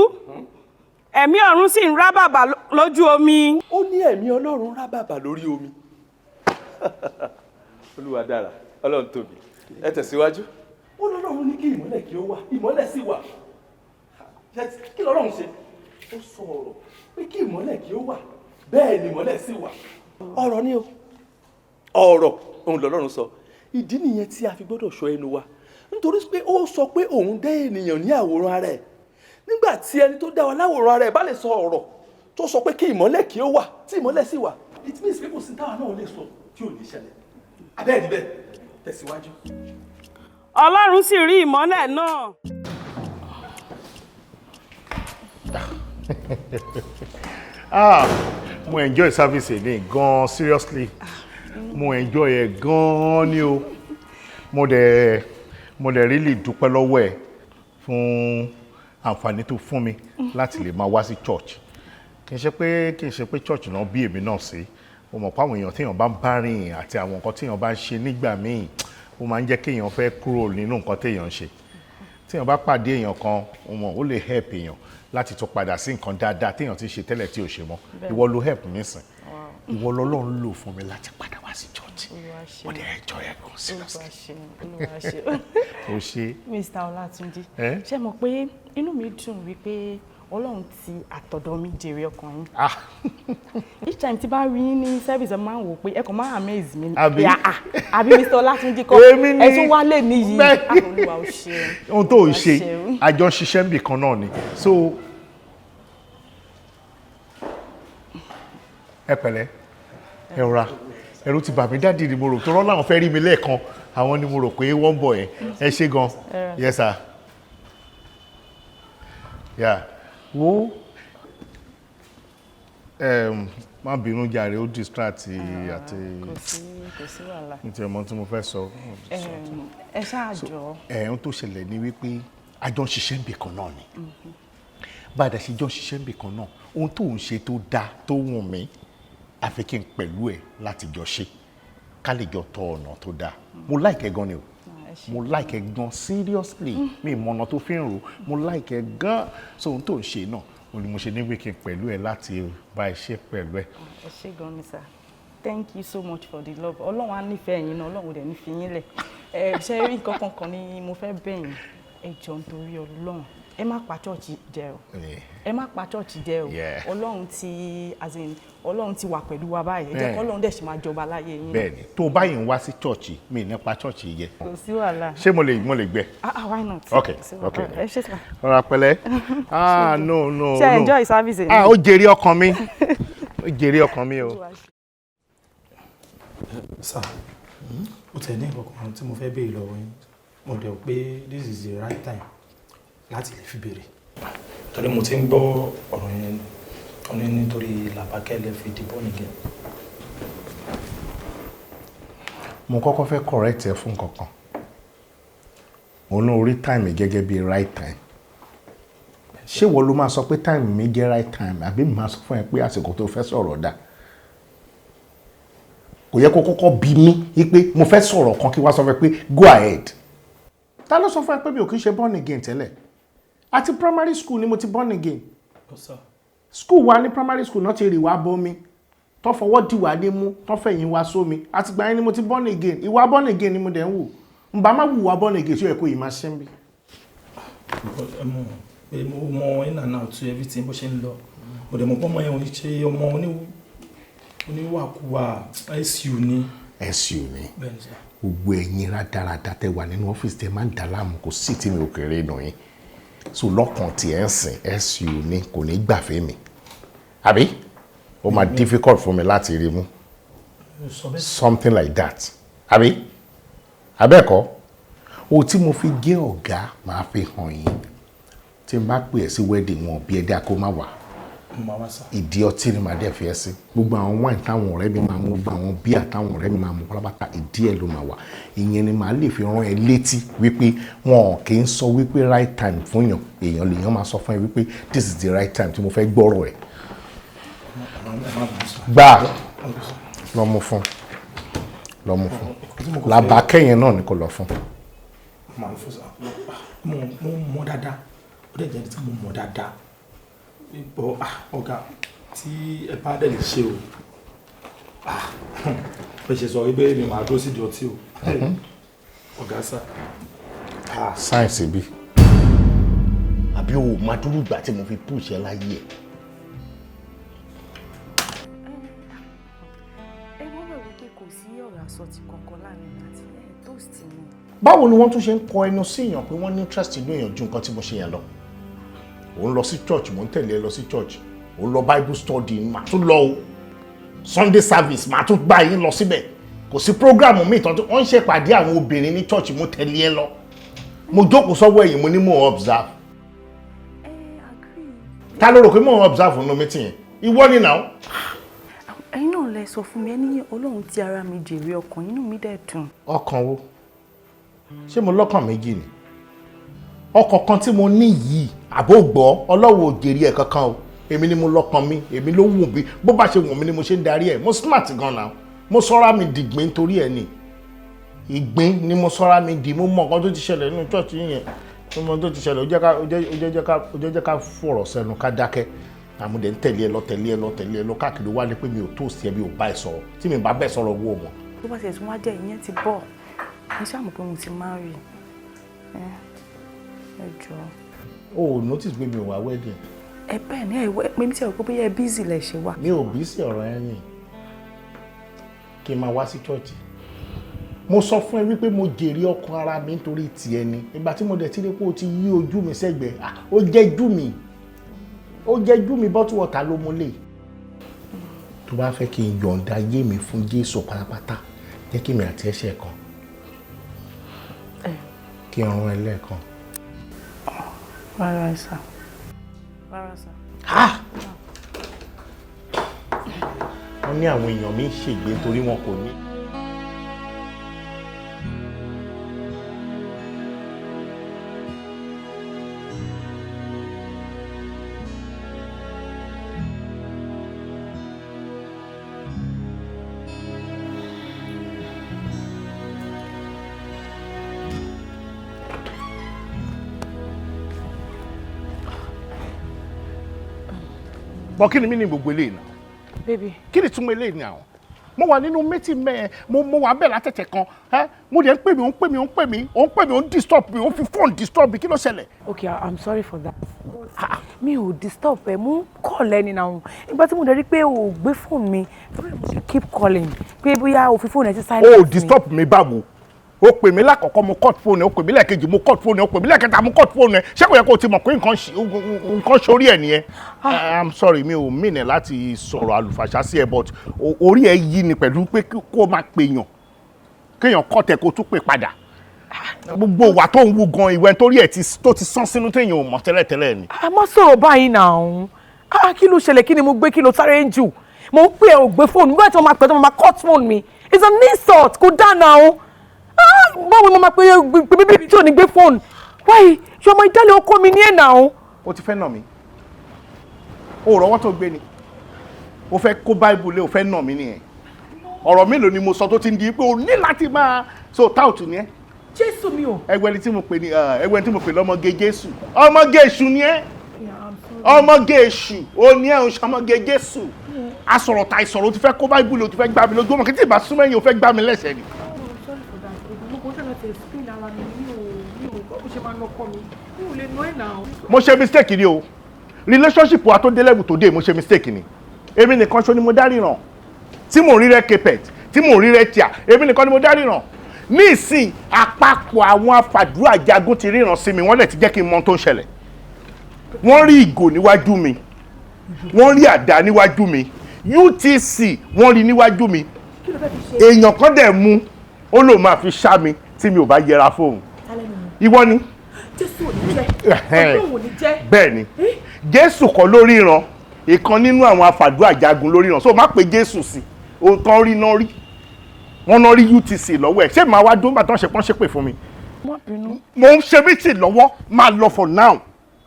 Ẹ̀mí ọ̀run sì ń rábàbà lójú omi. Ó ní ẹ̀mí Ọlọ́run rábàbà lórí omi. Olúwa dára, Ọlọ́run tóbi. Ẹ tẹ̀síwájú. Ó lọ́lọ́run ní kí ìmọ́lẹ̀ kí ó wà, ìmọ́lẹ̀ sì wà. Kí lọ́lọ́run ṣe? Ó sọ ọ̀rọ̀ pé kí ìmọ́lẹ̀ kí ó wà, bẹ́ẹ̀ ni ìmọ́lẹ̀ sì wà. Ọ̀rọ̀ ni o. Ọ̀rọ̀ òun lọ́lọ́run sọ. Ìdí nìyẹn tí a fi gbọ́dọ̀ ṣọ́ ẹnu wa. Nítorí pé ó sọ pé òun dá ènìyàn ní àwòrán ara ẹ̀. Nígbà tí ẹni tó dá wa láwòrán ara ẹ̀ bá lè sọ ọ̀rọ̀ tó sọ pé kí ìmọ́lẹ̀ kí ó wà, tí ìmọ́lẹ̀ sì wà, it means pé kò sí táwa náà lè sọ tí ò ní ṣẹlẹ̀. Abẹ́ẹ̀ ni bẹ́ẹ̀, tẹ̀síwájú. Ọlọ́run sì rí ìmọ́lẹ̀ náà. Ah, mo enjoy service ní gan, seriously. Mo enjoy ẹ gan ni o. Mo dẹ̀ really dúpẹ́ lọ́wọ́ ẹ fún àǹfààní tó fún mi láti lè máa wá sí church. Kì í ṣe pé church náà bí èmi náà sí. Mo mọ̀ pé àwọn èèyàn téèyàn bá ń bá rìn àti àwọn nǹkan téèyàn bá ń ṣe nígbà míì, ó máa ń jẹ́ kéèyàn fẹ́ kúrò nínú nǹkan téèyàn ń ṣe. Téèyàn bá pàdé èèyàn kan, ó mọ̀, ó lè help èèyàn láti tún padà sí nǹkan dáadáa téèyàn ti ṣe tẹ́lẹ̀ tí ò ṣe mọ́. Ìwọ ló help mi sìn. Ìwọ lọ́lọ́run lò fún mi láti padà wá sí church. Mo dẹ̀ enjoy ẹ̀ gan, seriously. O ṣe. Mr. Ọlátúnjí, ṣé mọ̀ pé inú mi dùn wípé Ọlọ́run ti àtọ̀dọ̀ mi jèrè ọkàn yín. Each time tí bá rí yín ní service, ẹ máa ń wò pé ẹ kàn máa amaze mi. Àbí? Àbí Mr. Ọlátúnjí kọ́, ẹ tún wá lè ní yìí. Olúwa ó ṣeun. Ohun tó ń ṣe, àjọ ṣiṣẹ́ níbì kan náà ni. So ẹ pẹ̀lẹ́, ẹ rọra, ẹ̀rù ti bà mí, dáàdì ni mo rò tó rọ́ láwọn fẹ́ rí mi lẹ́ẹ̀kan, àwọn ni mo rò pé wọ́n ń bọ̀ yẹn. Ẹ ṣé gan. Yes sir. Yeah. Wo má bínú jàre, ó distract àti kò sí wàhálà. Nítorí ọmọ tí mo fẹ́ sọ. Ẹ ṣáà jọ. Ohun tó ṣẹlẹ̀ ni wípé a jọ ń ṣiṣẹ́ níbì kan náà ni. Bá a dẹ̀ ṣe jọ ń ṣiṣẹ́ níbì kan náà, ohun tó ń ṣe tó dáa tó wù mí, àfi kí n pẹ̀lú ẹ̀ láti jọ ṣe, ká lè jọ tọ ọ̀nà tó dáa. Mo like ẹ gan ni o. Mo like ẹ gan, seriously. Mi mọ ọ̀nà tó fi ń rò, mo like ẹ gan. So ohun tó ń ṣe náà, òun ni mo ṣe ní wíkì pẹ̀lú ẹ láti bá ẹ ṣe pẹ̀lú ẹ. Ẹ ṣé gan ni sir. Thank you so much for the love. Ọlọ́run á nífẹ̀ẹ́ yín náà, Ọlọ́run ò dẹ̀ ní fi yín lẹ̀. Ẹ ṣe rí nǹkan kankan ni mo fẹ́ bẹ̀ yín. Ẹ jọ̀ọ́ nítorí Ọlọ́run, ẹ má pa church jẹ o. Ẹ má pa church jẹ o. Ọlọ́run ti, as in, Ọlọ́run ti wà pẹ̀lú wa báyìí. Ẹ jẹ́ kí Ọlọ́run dẹ̀ ṣì máa jọba láyé yín. Bẹ́ẹ̀ni, tó bá yìí ń wá sí church, mi ní pa church yẹ. Kò sí wàhálà. Ṣé mo lè gbẹ? Ah, why not? Ok, ok. Ẹ ṣé sir. Rọra pẹ̀lẹ́. Ah, no, no, no. Ṣé enjoy service yìí? Ah, ó jèrè ọkàn mi. Ó jèrè ọkàn mi o. Sir, ó tẹ̀ ní nǹkan kan tí mo fẹ́ béèrè lọ́wọ́ yín. Mo dẹ̀ rò pé this is the right time láti lè fi béèrè. Torí mo ti ń gbọ́ ọ̀rọ̀ yẹn, wọ́n ní nítorí Làbákẹ́ lè fi di born again. Mo kọ́kọ́ fẹ́ correct ẹ fún nǹkan kan. Mo ní orí time gẹ́gẹ́ bí right time. Ṣé ìwọ ló máa sọ pé time mi jẹ́ right time, àbí mi máa sọ fún ẹ pé àsìkò tó fẹ́ sọ̀rọ̀ dà? Kò yẹ kó kọ́kọ́ bí mi wípé mo fẹ́ sọ̀rọ̀ kan kí wá sọ fún ẹ pé go ahead. Ta ló sọ fún ẹ pé mi ò kí ń ṣe born again tẹ́lẹ̀? Àti primary school ni mo ti born again. School wa ní primary school náà ti rì wá bómi, tó fọwọ́ dì wá ní mú, tó fẹ̀yìn wá sómi. Àtìgbà yẹn ni mo ti born again. Ìwà born again ni mo dẹ̀ ń wù. Ǹbá má wùwà born again tí ó yẹ kó yìí máa ṣe ń bí. Ẹ mọ̀ pé mo mọ in and out everything bó ṣe ń lọ. Mo dẹ̀ mọ̀ pé ọmọ yẹn ò ní ṣe ọmọ oníwàkuwà, SU ni. SU ni. Bẹ́ẹ̀ni sir. Gbogbo ẹ̀yin rádaràda tẹ wà nínú ọ́fíìsì tẹ máa ń dà láàmú, kò sí tí mi ò kéré nù yín. So lọ́kàn tí ẹ̀ ń sìn, SU ni, kò ní gbàfẹ́ mi. Àbí? Ó máa difficult fún mi láti rí mú. Sọ bẹ́ẹ̀. Something like that, àbí abẹ́ẹ̀kọ́? O tí mo fi jẹ́ ọ̀gá máa fi hàn yín. Tí n bá pè ẹ́ sí wedding wọn, bí ẹ dá kó má wà. Mo máa wá sá. Ìdí ọtí ni màá dẹ̀ fi ẹ́ sí. Gbogbo àwọn wine táwọn ọ̀rẹ́ mi máa mú, gbogbo àwọn bíà táwọn ọ̀rẹ́ mi máa mú pátápátá, ìdí ẹ̀ ló máa wà. Ìyẹn ni màá lè fi rán ẹ létí wípé wọn kì í sọ wípé right time fún yàn. Èèyàn lèèyàn máa sọ fún ẹ wípé this is the right time tí mo fẹ́ gbọ́rọ̀ ẹ̀. Gbà, lọ mú fún, lọ mú fún. Làbákẹ́ yẹn náà ni kò lọ fún. Màá fún sá. Mo mọ̀ dáadáa, ó dẹ̀ jẹ́ ẹni tí mo mọ̀ dáadáa. Bọ́ ọ̀gá, tí ẹ bá dẹ̀ lè ṣe o, bẹ́ẹ̀ ṣe sọ wípé mi máa dúró sídìí ọtí o, ọ̀gá sá. Sáyẹ̀nsì bí àbí o máa dúró ìgbà tí mo fi push ẹ láyé ẹ. Ẹ wọ́n rẹ̀ wípé kò sí ọ̀rọ̀ àsọtì kankan láàrin mi àti ẹ̀ toast mi. Báwo ni wọ́n tún ṣe ń kọ ẹnu sí èèyàn pé wọ́n ní interest inú èèyàn ju nǹkan tí mo ṣe yẹn lọ? Ò ń lọ sí church, mò ń tẹ̀lé ẹ lọ sí church. Ò ń lọ Bible study, màá tún lọ o. Sunday service, màá tún gbá yín lọ síbẹ̀. Kò sí program míì tán tí wọ́n ń ṣèpàdé àwọn obìnrin ní church, mo tẹ̀lé ẹ lọ. Mo jókòó sọ́wọ́ ẹ̀yìn, mo ní mò ń observe. Ta ló rò pé mò ń observe nínú meeting yẹn? Ìwọ ni now. Ẹ̀yin náà lẹ sọ fún mi, ẹ ní Ọlọ́run ti ara mi jèrè ọkàn, inú mi dẹ̀ dùn. Ọkàn wo? Ṣé mo lọ́kàn méjì ni? Ọkàn kan tí mo ní yìí, àbó gbọ́, Ọlọ́wọ́ ò jèrè ẹ̀ kankan o. Èmi ni mo lọ́kàn mi, èmi ló wù mí. Bó bá ṣe wù mí ni mo ṣe ń darí ẹ̀. Mo smart gan náà. Mo sọ́ra mi dìgbín torí ẹ̀ ni. Ìgbín ni mo sọ́ra mi dì. Mo mọ nǹkan tó ti ṣẹlẹ̀ nínú church yẹn. Mo mọ nǹkan tó ti ṣẹlẹ̀. Ó jẹ́ ká fọ̀rọ̀ sẹ́nu, ká dákẹ́. Àmúdẹ̀ ń tẹ̀lé ẹ lọ, tẹ̀lé ẹ lọ, tẹ̀lé ẹ lọ káàkiri, wá ní pé mi ò tó sí ẹ, mi ò bá ẹ sọ̀rọ̀. Tí mi bá bẹ́ẹ̀ sọ̀rọ̀, wo mọ̀. Tó bá tiẹ̀ tún wá jẹ́ ìyẹn ti bọ̀, ẹ ṣáà mọ̀ pé mo ti marry. Ẹ jọ̀ọ́. O ò notice pé mi ò wá wedding? Ẹ bẹ́ẹ̀ ni, ẹ wẹ́ pé mi tí ẹ rò pé bóyá ẹ busy lẹ ṣe wá. Mi ò bí sí ọ̀rọ̀ ẹ ní kí n máa wá sí church. Mo sọ fún ẹ wípé mo jèrè ọkàn ara mi nítorí tiẹ̀ ni. Ìgbà tí mo dẹ̀ ti rí pé o ti yí ojú mi sẹ́gbẹ̀ẹ́, ah, ó jẹ́ jú mi, ó jẹ́ jú mi, bottle water ló mú lè. Tó bá fẹ́ kí n yọ̀ǹda ayé mi fún Jésù pátápátá, jẹ́ kí mi àti ẹ ṣe kan, kí n rún ẹ lẹ́ẹ̀kan. Rárá sà. Rárá sà. Wọ́n ní àwọn èèyàn mi ń ṣègbè nítorí wọn kò ní. Bọ́, kí ni mí ní gbogbo eléyìí náà? Baby. Kí ni túmọ̀ eléyìí ní àwọn? Mo wà nínú meeting mẹ́ẹ̀, mo wà bẹ́ẹ̀ látẹ̀tẹ̀ kan ẹ́. Mo dẹ̀ ń pè mí, ó ń pè mí, ó ń pè mí, ó ń pè mí, ó ń disturb mi, ó ń fi phone disturb mi. Kí ló ṣẹlẹ̀? Okay, I'm sorry for that. Mi ò disturb ẹ, mo ń call ẹni náà. Ìgbà tí mo dẹ̀ rí pé o ò gbé fóònù mi, torí mo ṣe keep calling pé bóyá o fi fóònù ẹ sí silent. O ò disturb mi báwo? O pè mí lákọ̀ọ́kọ́, mo cut phone ẹ. O pè mí lẹ́ẹ̀kejì, mo cut phone ẹ. O pè mí lẹ́ẹ̀kẹta, mo cut phone ẹ. Ṣé kò yẹ kó o ti mọ̀ pé nǹkan ṣorí ẹ nìyẹn? I'm sorry, mi ò mean ẹ láti sọ̀rọ̀ àlùfàṣà sí ẹ, but orí ẹ yí ni pẹ̀lú pé kó o máa pèèyàn, kéèyàn cut ẹ, kó o tún pè padà. Gbogbo ìwà tó ń wú gan, ìwẹ̀ torí ẹ tó ti sán sínú téèyàn ò mọ̀ tẹ́lẹ̀tẹ́lẹ̀ ni. A má sọ̀rọ̀ báyìí náà. Ah, kí ló ṣẹlẹ̀? Kí ni mo gbé? Kí ló sáré ń jù? Mo ń pè ẹ́, ò gbé fóònù. Nígbà tí mo máa pè é, tí mo máa cut phone mi. It's an insult, kò dáa náà. Ah, báwo ni mo máa pè é pé bíbí tí ò ní gbé fóònù? Why? Ṣé ọmọ ìdálẹ̀ ọkọ mi ní ẹ̀ náà? O ti fẹ́ nà mí. O rọwọ́ tó gbé ni. O fẹ́ kó báìbù lé, o fẹ́ nà mí nìyẹn. Ọ̀rọ̀ mélòó ni mo sọ tó ti ń di pé o ní láti máa so tout ni ẹ? Jésù mi o. Ẹgbẹ́ ni tí mo pè ní ẹgbẹ́ tí mo pè lọ́mọge Jésù. Ọmọge èṣù ni ẹ. Ọmọge èṣù o ní ẹ, o ṣe ọmọge Jésù. Asọ̀rọ̀ ta ìsọ̀rọ̀, o ti fẹ́ kó báìbù lé, o ti fẹ́ gbá mi lójú. Ọmọ kí tí ì bá súnmọ́ ẹ̀yìn, o fẹ́ gbá mi lẹ́sẹ̀ ni. Sorry for that. Mo kàn try láti explain ara mi. Mi ò báwo ṣe máa nọkọ mi? Mi ò lè nà ẹ̀ náà. Mo ṣe mistake ni o. Relationship wa tó dé level tó dé, mo ṣe mistake ni. Èmi nìkan ṣo ni mo dá ríran tí mò ń rí red carpet, tí mò ń rí red chair. Èmi nìkan ni mo dá ríran. Ní ìsìn, àpapọ̀ àwọn afàdúrà jagun ti ríran sí mi, wọ́n lè ti jẹ́ kí n mọ ohun tó ń ṣẹlẹ̀. Wọ́n rí ìgò níwájú mi, wọ́n rí àdá níwájú mi. UTC wọ́n rí níwájú mi. Kí ló fẹ́ fi ṣe? Èèyàn kan dẹ̀ mú, ó lóun máa fi ṣá mi tí mi ò bá yẹra fóun. Ìwọ ni. Jésù ò ní jẹ́. Ọlọ́run ò ní jẹ́. Bẹ́ẹ̀ ni, Jésù kọ́ lórí ìran, ìkan nínú àwọn afàdúrà jagun lórí ìran, so má pe Jésù sí ohun tán rí náà rí. Wọ́n náà rí UTC lọ́wọ́ ẹ̀. Ṣé màá wá dún bàtàn ṣe pọ́n ṣépè fún mi? Má bínú. Mo ń ṣe meeting lọ́wọ́, máa lọ for now.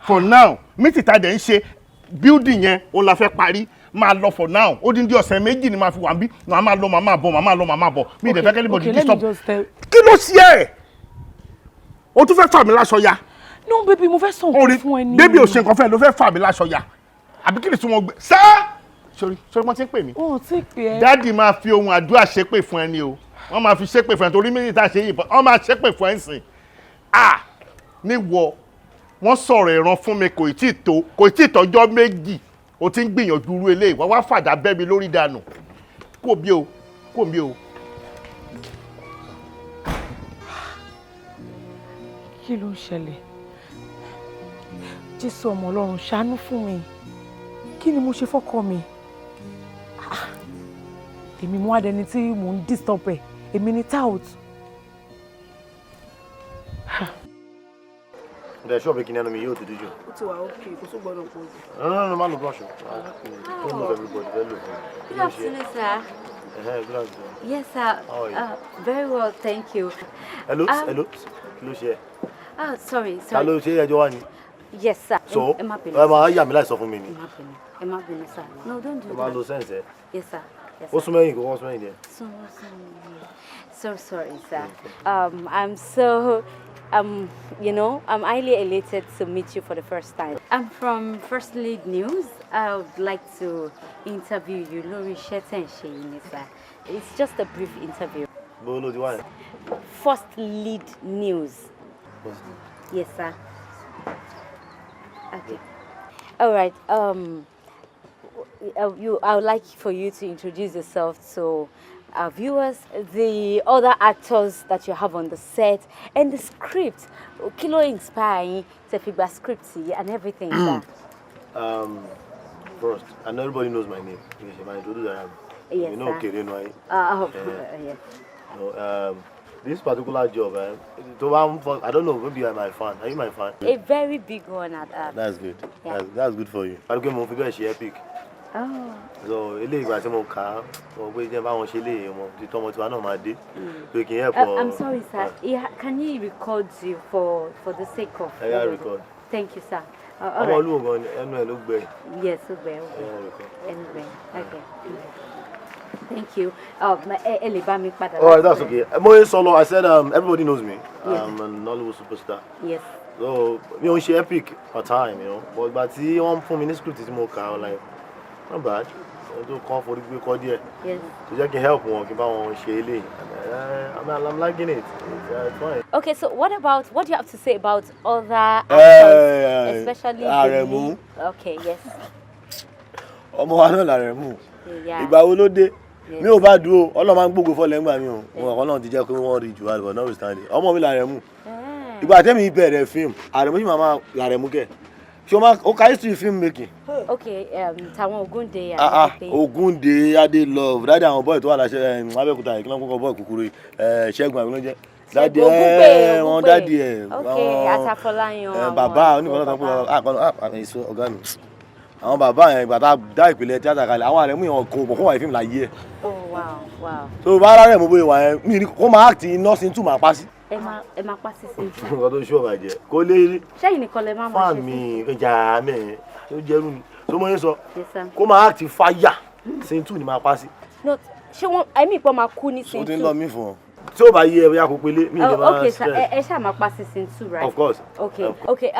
For now, meeting tá a dẹ̀ ń ṣe, building yẹn ó la fẹ́ parí. Máa lọ for now. Ó dín dín ọ̀sẹ̀ 2 ni màá fi wà ń bí. Màá máa lọ, màá máa bọ̀, màá máa lọ, màá máa bọ̀. Mi ì dẹ̀ fẹ́ kí anybody Okay, let me disturb. just tell. Kí ló ṣe ẹ́? O tún fẹ́ fà mí láṣọ ya. No baby, mo fẹ́ sọ nǹkan fún ẹ ní. Baby ò ṣe nǹkan fẹ́ ló fẹ́ fà mí láṣọ ya. Àbí kí ni tí wọ́n gbé? Sá! Sorry, sorry, wọ́n ti ń pè mí. Wọn ò tí ì pè ẹ́. Daddy máa fi ohun àdúrà ṣépè fún ẹni o. Wọ́n máa fi ṣépè fún ẹ torí méjì tá a ṣe yìí, wọ́n máa ṣépè fún ẹ sìn. Ah! Níwọ, wọ́n sọ̀rọ̀ ìran fún mi, kò tí ì tó, kò tí ì tọ́jọ́ 2, o ti ń gbìyànjú irú eléyìí, wá wá fàdà bẹ́ mi lórí dànù. Kò bí o, kò bí o. Kí ló ń ṣẹlẹ̀? Jésù ọmọ Ọlọ́run, ṣàánú fún mi. Kí ni mo ṣe fọ́kọ mi? Ah, èmi mo wá dẹni tí mò ń disturb ẹ̀, èmi ni tout. Ǹjẹ́ ṣọ́ọ̀bù kìíní ẹnu mi yóò ti dúdú? Ó ti wà ókè, kò tún gbọ́dọ̀ pọ̀ jù. No, no, no, má lo brush o. Don't love everybody, fẹ́ lò fún mi. Good afternoon, sir. Good afternoon. Yes, sir. How are you? Very well, thank you. Hello, hello. Kí ló ṣe ẹ́? Oh, sorry, Ta sorry. ló ṣe ẹjọ́ wá ni? Yes, sir. So, Ẹ má bínú. ẹ máa yà mí láì sọ fún mi ni. Ẹ má bínú. Ẹ má bínú, sir. No, don't do Ẹ máa that. lo sense ẹ. Yes, sir. Yes, Ó sir. sún mẹ́yìn kó wọ́n sún mẹ́yìn díẹ̀. So, so, so sorry, sir. I'm so, I'm highly elated to meet you for the first time. I'm from First Lead News. I would like to interview you lórí iṣẹ́ tẹ̀ ń ṣe yìí ni, sir. It's just a brief interview. Bó ló ti wá yẹn? First Lead News. Yes, sir. Okay. All right. I would like for you to introduce yourself to our viewers, the other actors that you have on the set, and the script. Kí ló inspire yín tẹ́ fi gba script yìí and everything, sir? First, I know everybody knows my name. You should introduce I am. Yes, You know, sir. Okere no, Oh, yes. No, this particular job, I don't know, maybe you are my fan. Are you my fan? A very big one at that. That's good. Yeah. That's good for you. I don't know if you epic. Oh. So, eléyìí ìgbà tí mo kà á, mo pé jẹ́ báwọn ṣe léyìí wọn, tí tọmọ tiwa náà máa dé. Pé kì í help I'm sorry, sir. Yeah, can you record you for the sake of? Ẹ yá record. Thank you, sir. All Ọmọ right. olúwo gan ni ẹnu ẹ ló gbẹ. Yes, okay, Ẹ okay. yá record. Anyway, okay. Thank you. Ẹ lè bá mi padà. All right, that's okay. Mo solo, I said everybody knows me. Yeah. I'm an Nollywood superstar. Yes. So, mi ò ń ṣe epic for time, you know. But ìgbà tí wọ́n fún mi ní script tí mo kà, I'm like, not bad. Ẹni tó kọ́ forí gbé kọ́ díẹ̀. Yes. So jẹ́ kí n help wọn, kí n bá wọn ṣe eléyìí. And I'm liking it. It's fine. Okay, so what do you have to say about other actors, especially the Aremu. lead? Okay, yes. Ọmọ wa náà l'Aremu. Yeah. Ìgbà wo ló dé? Yes. Mi ò bá dúró, Ọlọ́run máa ń gbógo fọ́lẹ̀ ńgbà mi o. Mo kàn náà ti jẹ́ pé wọ́n rí jù wá lọ, notwithstanding. Ọmọ mi l'Aremu. Ìgbà tẹ́mi bẹ̀rẹ̀ fíìmù, Aremu sì máa l'Aremu kẹ̀. Ṣé o máa o ka history film making? Okay, tàwọn Ògúndé Ah ah, àti Ògúndé, Adé Love, dáadé àwọn boy tó wà láṣẹ Abẹ́òkúta yìí, kí ló ń kọ́kọ́ boy kúkúrú yìí, Ṣẹ́gun àbí ló ń jẹ́? Dáadé Ògúngbè, wọn Ògúngbè. dáadé ẹ̀. Okay, Àtàfọláyan. Àwọn Bàbá oníkan náà tó ń pè é, èso ọ̀gá mi. Àwọn bàbá yẹn ìgbà tá a dá ìpìlẹ̀ tíátà kalẹ̀, àwọn Àrẹ̀mú yẹn kò mọ̀ kó wà ní fíìmù láyé ẹ̀. Oh wow, wow. So bá ara rẹ̀ mo bóyá wà yẹn, mi ní kó máa act iná sí tù máa pa sí. Ẹ máa pa sí sí. Nǹkan tó ṣú ọ̀bàjẹ́, kó lé rí. Ṣẹ́yìn nìkan lẹ máa máa ṣe Fáàn mi ìjà mẹ́rin tó jẹ́rú ni. Tó mọ̀ yín sọ, Yes, sir. kó máa act fáyà sí tù ni máa pa sí. No, ṣé wọ́n ẹ̀mí ìpọ́n máa kú ní So ó sin ti ń two? lọ mí fún ọ. Tí ó bá yé ẹ bóyá kó pélé, mi ì lè Oh, máa okay, sir. stress. Ẹ ṣáà máa pa sí sin two, right? Of course. Okay. Of course. Okay.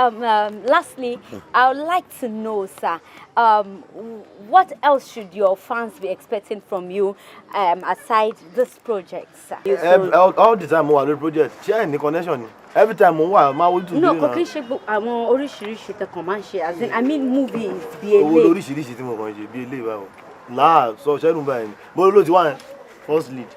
Lastly, I would like to know, sir, what else should your fans be expecting from you, aside this project, sir? All the time mo wà lórí project, ṣé ẹ ní connection ni? Every time mo wà, máa wojú No, ìdílé kò náà. kí n ṣe gbogbo àwọn oríṣiríṣi tẹkàn máa ń ṣe, as in, I mean movies bí Owó eléyìí. lóríṣiríṣi tí mo kàn ń ṣe bí eléyìí báwo. Láà sọ ṣẹ́nu báyìí ni. Bó ló ti wá yẹn? First lead.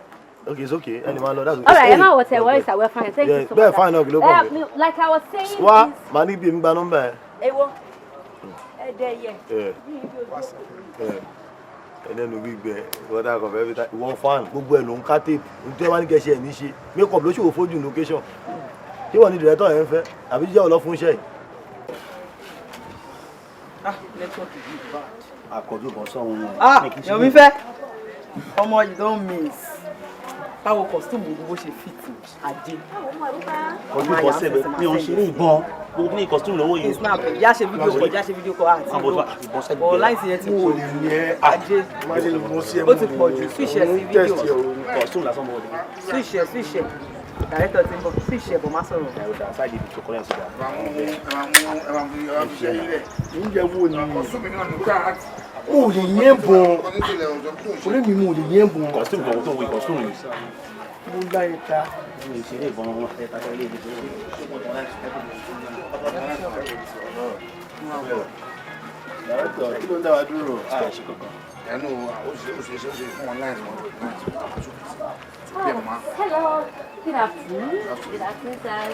Okay, it's okay. Ẹni máa lọ, that's okay. All right, Emma, what worries are we fine. Thank you so Bẹ́ẹ̀ much. fine náà kí ló kàn mí. Like I was saying, Wá, màá ní bí èmi gba nọ́mbà ẹ̀. Ewo. Ẹdẹ yẹ. Yeah. Yeah. Ẹlẹ́nu gbígbẹ, ìwọ tá a kàn fẹ́ fi ta ìwọ fan, gbogbo ẹ̀ ló ń ká tape. Ohun tí wọ́n bá ní kẹ́ ṣe ẹ̀ ní ṣe. Make up ló ṣòwò fojú location. Ṣé wọ́n ní director yẹn ń fẹ́? Àbí jíjẹ́ òun lọ fún iṣẹ́ yìí? Ah, network is bad. Àkọ́jú kan sọ̀hún wọn. Ah, Yomi fẹ́. Ọmọ, you don miss. Báwo costume gbogbo bó ṣe fit ajé. Kọjú bọ́ sẹ́bẹ̀ mi ò ń ṣeré ìbọn, gbogbo ní costume lọ́wọ́ yìí. Snap, yá ṣe video call, yá ṣe video call àti Àbọ̀ ìbọn sẹ́gbẹ̀ẹ́. Ọ̀ láìsí yẹn ti pọ̀ jù. Ajé. Ó ti pọ̀ jù, switch ẹ̀ sí video. Costume lásán mọ́ ọdún. Switch ẹ̀, switch ẹ̀. Director ti ń bọ̀, switch ẹ̀ bọ̀, má sọ̀rọ̀. Sáàdì ibi tó kọ́lẹ̀ sí dáa. Oúnjẹ wo ni? Mo ò lè yẹn bọ̀. Orí mi, mo ò lè yẹn bọ̀. Costume kan tó ń wo costume yìí. Mo láyé ta. Mi ò ṣeré ìbọn wọn. Ẹ ta ilé ìdíje. Director, kí ló ń dá wa dúró? Ṣe kankan. Ẹnu ó ṣe ó ṣe ṣe fún wọn láì mọ. Oh, hello. Good afternoon. Good afternoon, sir.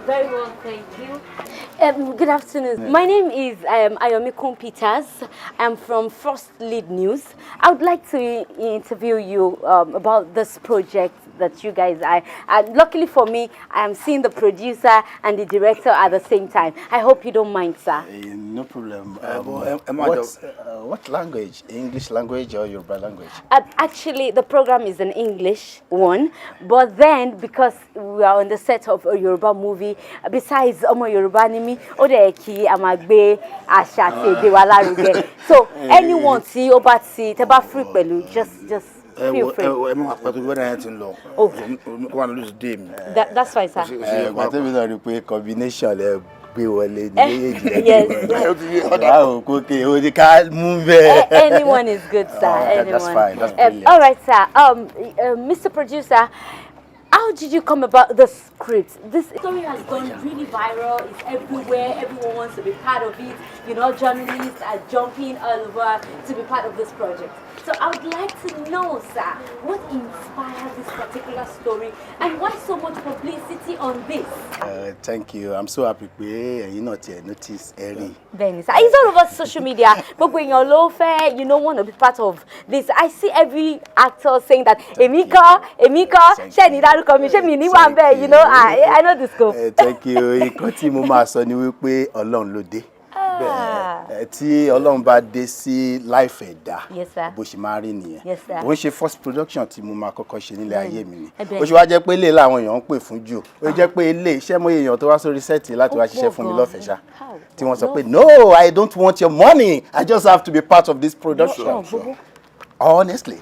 Very well, thank you. Good afternoon. My name is Ayomikun Peters. I'm from First Lead News. I would like to interview you about this project that you guys are. And luckily for me, I am seeing the producer and the director at the same time. I hope you don't mind, sir. No problem. But, am I What language? English language or Yoruba language? Actually, the program is an English one, but then because we are on the set of a Yoruba movie, besides ọmọ Yoruba ni mí, ó dẹ̀ kí a máa gbé àṣà àti èdè wa lárugẹ. So anyone tí ó bá ti tẹ́ bá free pẹ̀lú, just Ẹ feel wo free. ẹ wo, ẹ má pẹ́ tó gbẹ́dẹ̀ yẹn ti ń lọ. Oh. Kó wà ní lóṣù dé mi. That's fine, sir. Ìgbà tẹ́mi náà rí i pé combination lẹ gbé wọlé ní méjèèjì lẹ Yes. gbé wọlé. Báwo kókè ó ní ká mú bẹ́ẹ̀. Anyone is good, sir. Oh, Anyone. that's fine. That's brilliant. All right, sir. Mr. Producer, how did you come about the script? This story has gone really viral. It's everywhere. Everyone wants to be part of it. Journalists are jumping all over to be part of this project. So I would like to know, sir, what inspired this particular story and why so much publicity on this? Thank you. I'm so happy pé ẹ̀yin náà tiẹ̀ notice ẹ rí. Bẹ́ẹ̀ni sir, it's all over social media. Gbogbo èèyàn ló fẹ́, want to be part of this. I see every actor saying that, èmi kọ́, èmi kọ́, ṣé ní dárúkọ mi, ṣé mi ní wà ń bẹ̀, I know the scope. Thank you. Nǹkan tí mo máa sọ ni wípé Ọlọ́run ló dé. Bẹ́ẹ̀, tí Ọlọ́run bá dé sí life ẹ̀dá, Yes, sir. bó ṣe máa rí nìyẹn. Yes, sir. Bó ń ṣe first production tí mo máa kọ́kọ́ ṣe nílé ayé mi ni. Bẹ́ẹ̀ni. Ó ṣe wá jẹ́ pé ilé làwọn èèyàn ń pè fún jù. Ó jẹ́ pé ilé iṣẹ́ mọ́ èèyàn tó wá sórí set láti wá Ó ṣiṣẹ́ pọ̀ fún mi gan. lọ́fẹ̀ẹ́ ṣá. How? Tí wọ́n sọ pé, "No, I don't want your money. I just have to be part of this production." Honestly.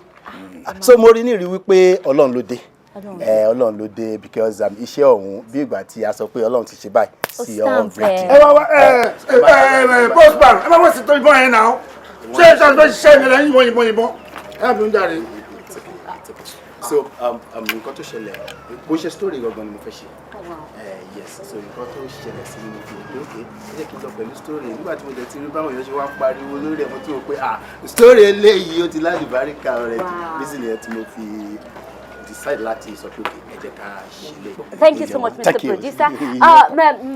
So mo rí ní ìrí wípé Ọlọ́run ló dé. Ọlọ́run ló dé because iṣẹ́ ọ̀hún, bí ìgbà tí a sọ pé Ọlọ́run ti ṣe báyìí Ó sí stamp already. ẹ̀. Ẹ wá wá, ẹ ẹ ẹ postman, ẹ má wọ́n sì tó ìbọn yẹn náà. Ṣé ṣe àti ṣiṣẹ́ mi lẹ́yìn ìbọn ìbọn ìbọn? Ẹ bí ń jàre. So nǹkan tó ṣẹlẹ̀, bó ṣe story gangan ni mo fẹ́ ṣe. Yes, so nǹkan tó ṣẹlẹ̀ sí mi ni pé, ok, ẹ jẹ́ kí n lọ pẹ̀lú story. Nígbà tí mo dẹ̀ ti rí báwọn èèyàn ṣe wá ń pariwo lórí ẹ̀, mo tún wò pé, ah, story eléyìí ó ti lálùbáríkà already. Reason yẹn tí mo fi decide láti sọ pé, ok, ẹ jẹ́ ká ṣe lè. Thank you so much, Mr. Thank you. Producer.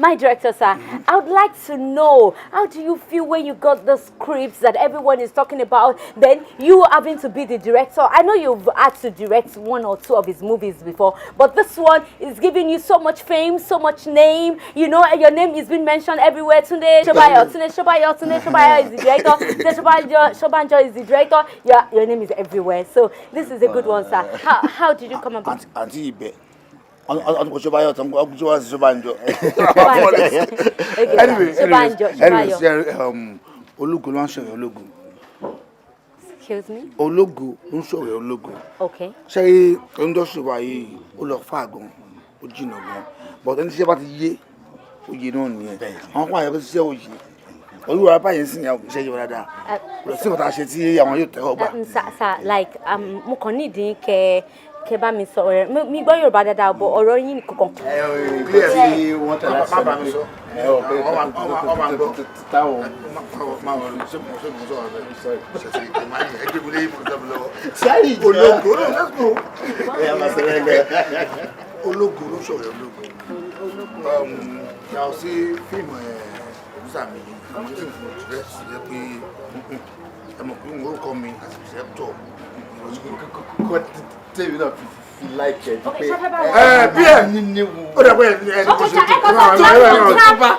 My director, sir, I would like to know, how do you feel when you got the scripts that everyone is talking about, then you having to be the director? I know you've had to direct one or two of his movies before, but this one is giving you so much fame, so much name. Your name is being mentioned everywhere. Tunde Shobayo, Tunde Shobayo, Tunde Shobayo is the director. Tunde Shobanjo, Shobanjo is the director. Your name is everywhere. So this is a good one, sir. How did you come about? Àǹtí ibẹ̀ ọdún kò ṣọ́báyọ̀ tán ọkùnrin ṣọ́báyọ̀ sí ṣọ́bánjọ. Okay, Anyway, sir. Shobanjo, anyway, Shobayo. ṣe ológo ló ń ṣọ̀rẹ́ ológo. Excuse me? Ológo ló ń ṣọ̀rẹ́ ológo. Okay. Ṣé industry wa yìí, ó lọ fà gan, ó jìnnà gan, but ẹni tí iṣẹ́ bá ti yé, ó yé náà nìyẹn. Àwọn kan àyẹ̀kọ́ ṣiṣẹ́ òye olúwa báyìí sì ní iṣẹ́ yìí dáadáa, kò sí nǹkan tá a ṣe tí àwọn yóò tẹ́wọ́ gbà. Sir, like, mo kàn nídìí kẹ bá mi sọ ọ̀rẹ́ mi gbọ́ Yorùbá dáadáa, but ọ̀rọ̀ yín kankan. Ẹ tí wọ́n tẹ̀lé Má bá mi sọ. Ẹ ò pé Ọmọ àgbọ̀. Táwọn. Má wọlé, ṣé mo ṣé mo sọ̀rọ̀ bẹ́ẹ̀ ṣe ṣe ìmọ̀ ayé ẹgbẹ́ mi lé ìmọ̀ ìjọba lọ́wọ́. Sáré ìjọ. Ológo ló, let's go. Ẹ máa sọ lẹ́lẹ̀. Ológo ló sọ̀rọ̀ ológo. Yàtọ̀ sí fíìmù ẹ̀ Producer mi ni mo ti mo direct yẹ pé ẹ mọ̀ pé orúkọ mi as receptor. Kọ́ tèmi náà fi like ẹ pé ẹ pm ó dà pé ẹ ẹ Okay, sir, ẹ kọ́ sọ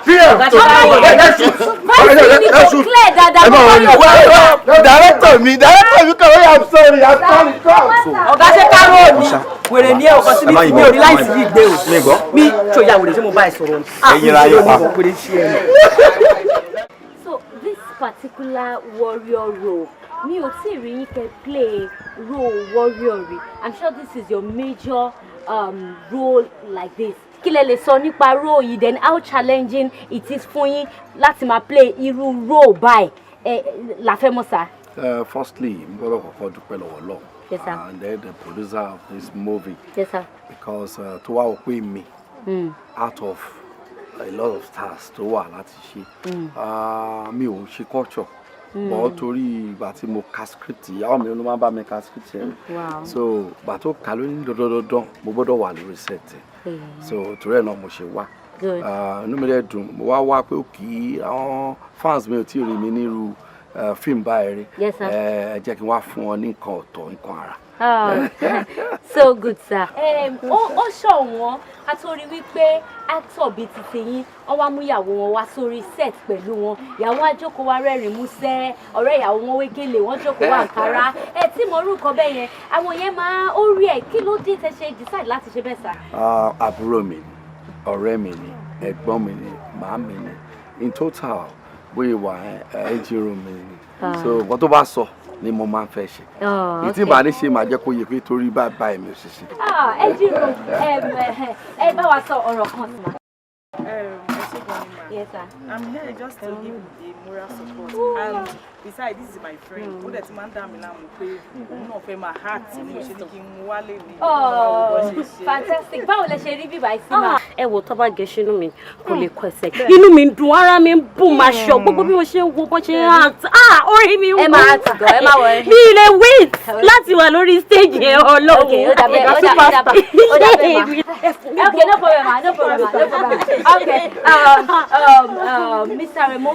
pm tó bá clear dáadáa ẹ máa wọlé director mi, director mi kàn wọ́n. I'm sorry, I'm sorry. Ọ̀gá, ṣé káró ni wèrè ní ẹ ọkọ sí mi? Mi ò rí láìsí yìí gbé o. Mi tó ya wèrè, ṣé mo bá ẹ sọ̀rọ̀ ni? Ẹ̀yin ra yín pa. Wèrè ṣe ẹ ni. So this particular warrior role, mi ò tí ì rí yín kẹ́ play role warrior rí. I'm sure this is your major role like this. Kí lẹ lè sọ nípa role yìí? Then how challenging it is fún yín láti máa play irú role báyìí ẹ la fẹ́ mọ̀ sá. Firstly, mo gbọ́dọ̀ kọ́kọ́ dúpẹ́ lọ́wọ́ Ọlọ́run Yes, sir. and then the producer of this movie, Yes, sir. because tó wá wò pé mi out of a lot of stars tó wà láti ṣe, mi ò ṣe culture, but torí ìgbà tí mo ka script, ìyàwó mi ló máa ń bá mi ka script yẹn. So ìgbà tó kà ló ní dandandandan mo gbọ́dọ̀ wà lórí set ẹ̀. So torí ẹ̀ náà mo ṣe wá. Good. Ah, inú mi dẹ̀ dùn. Mo wá wá pé òkì àwọn fans mi ò tí ì rí mi nírú fíìmù báyìí rí. Yes, sir. Ẹ jẹ́ kí n wá fún ọ ní nǹkan ọ̀tọ̀, nǹkan àrà. Oh, so good, sir. Ó ṣọ̀wọ́n a tó rí wípé actor bíi ti tiyín, wọ́n wá mú ìyàwó wọn wá sórí set pẹ̀lú wọn. Ìyàwó á jókòó, wá rẹ́rìn músẹ́, ọ̀rẹ́ ìyàwó wọn wé gèlè, wọ́n jókòó wá àǹkárá. Ẹ tí mo rú nǹkan bẹ́ẹ̀ yẹn, àwọn yẹn máa ó rí ẹ̀. Kí ló dé tẹ́ ṣe decide láti ṣe bẹ́ẹ̀, sir? Ah, àbúrò mi ni, ọ̀rẹ́ mi ni, ẹ̀gbọ́n mi ni, màá mi ni. In total, bóyá wà ẹ engine room mi ni. Ah. So nǹkan tó bá sọ ni mo máa ń fẹ́ ṣe. Oh, ìtí ìbá ní ṣe, máa jẹ́ kó yẹ pé torí báyìí báyìí mi ò ṣe ṣe. Ah, ẹ jíròrò, ẹ bá wa sọ ọ̀rọ̀ kan sí ma. Ẹ ṣé gan ni, ma. Yes, sir. I'm here just to give the moral support. Ooh. And besides, this is my friend. Ó dẹ̀ ti máa ń dà mí láàmú pé òun náà fẹ́ máa act, ni mo ṣe ní kí n mú wálé ní. Oh, fantastic. Báwo lẹ ṣe rí bíbá yìí sí, ma? Ẹ wo, tó bá gẹṣin, inú mi kò lè kọ ẹsẹ̀, inú mi ń dùn, ara mi ń bùn máa ṣọ gbogbo bí mo ṣe ń wo bó ṣe ń act. Ah, orí mi ń wú. Ẹ máa act gan, ẹ má worry. Mi lè wait láti wà lórí stage yẹn, Ọlọ́run. Okay, ó dà bẹ́ẹ̀, ó dà, ó dà bẹ́ẹ̀, ó dà bẹ́ẹ̀ ma. Okay, no problem, ma, no problem, ma, no problem. Okay, Mr. Remo,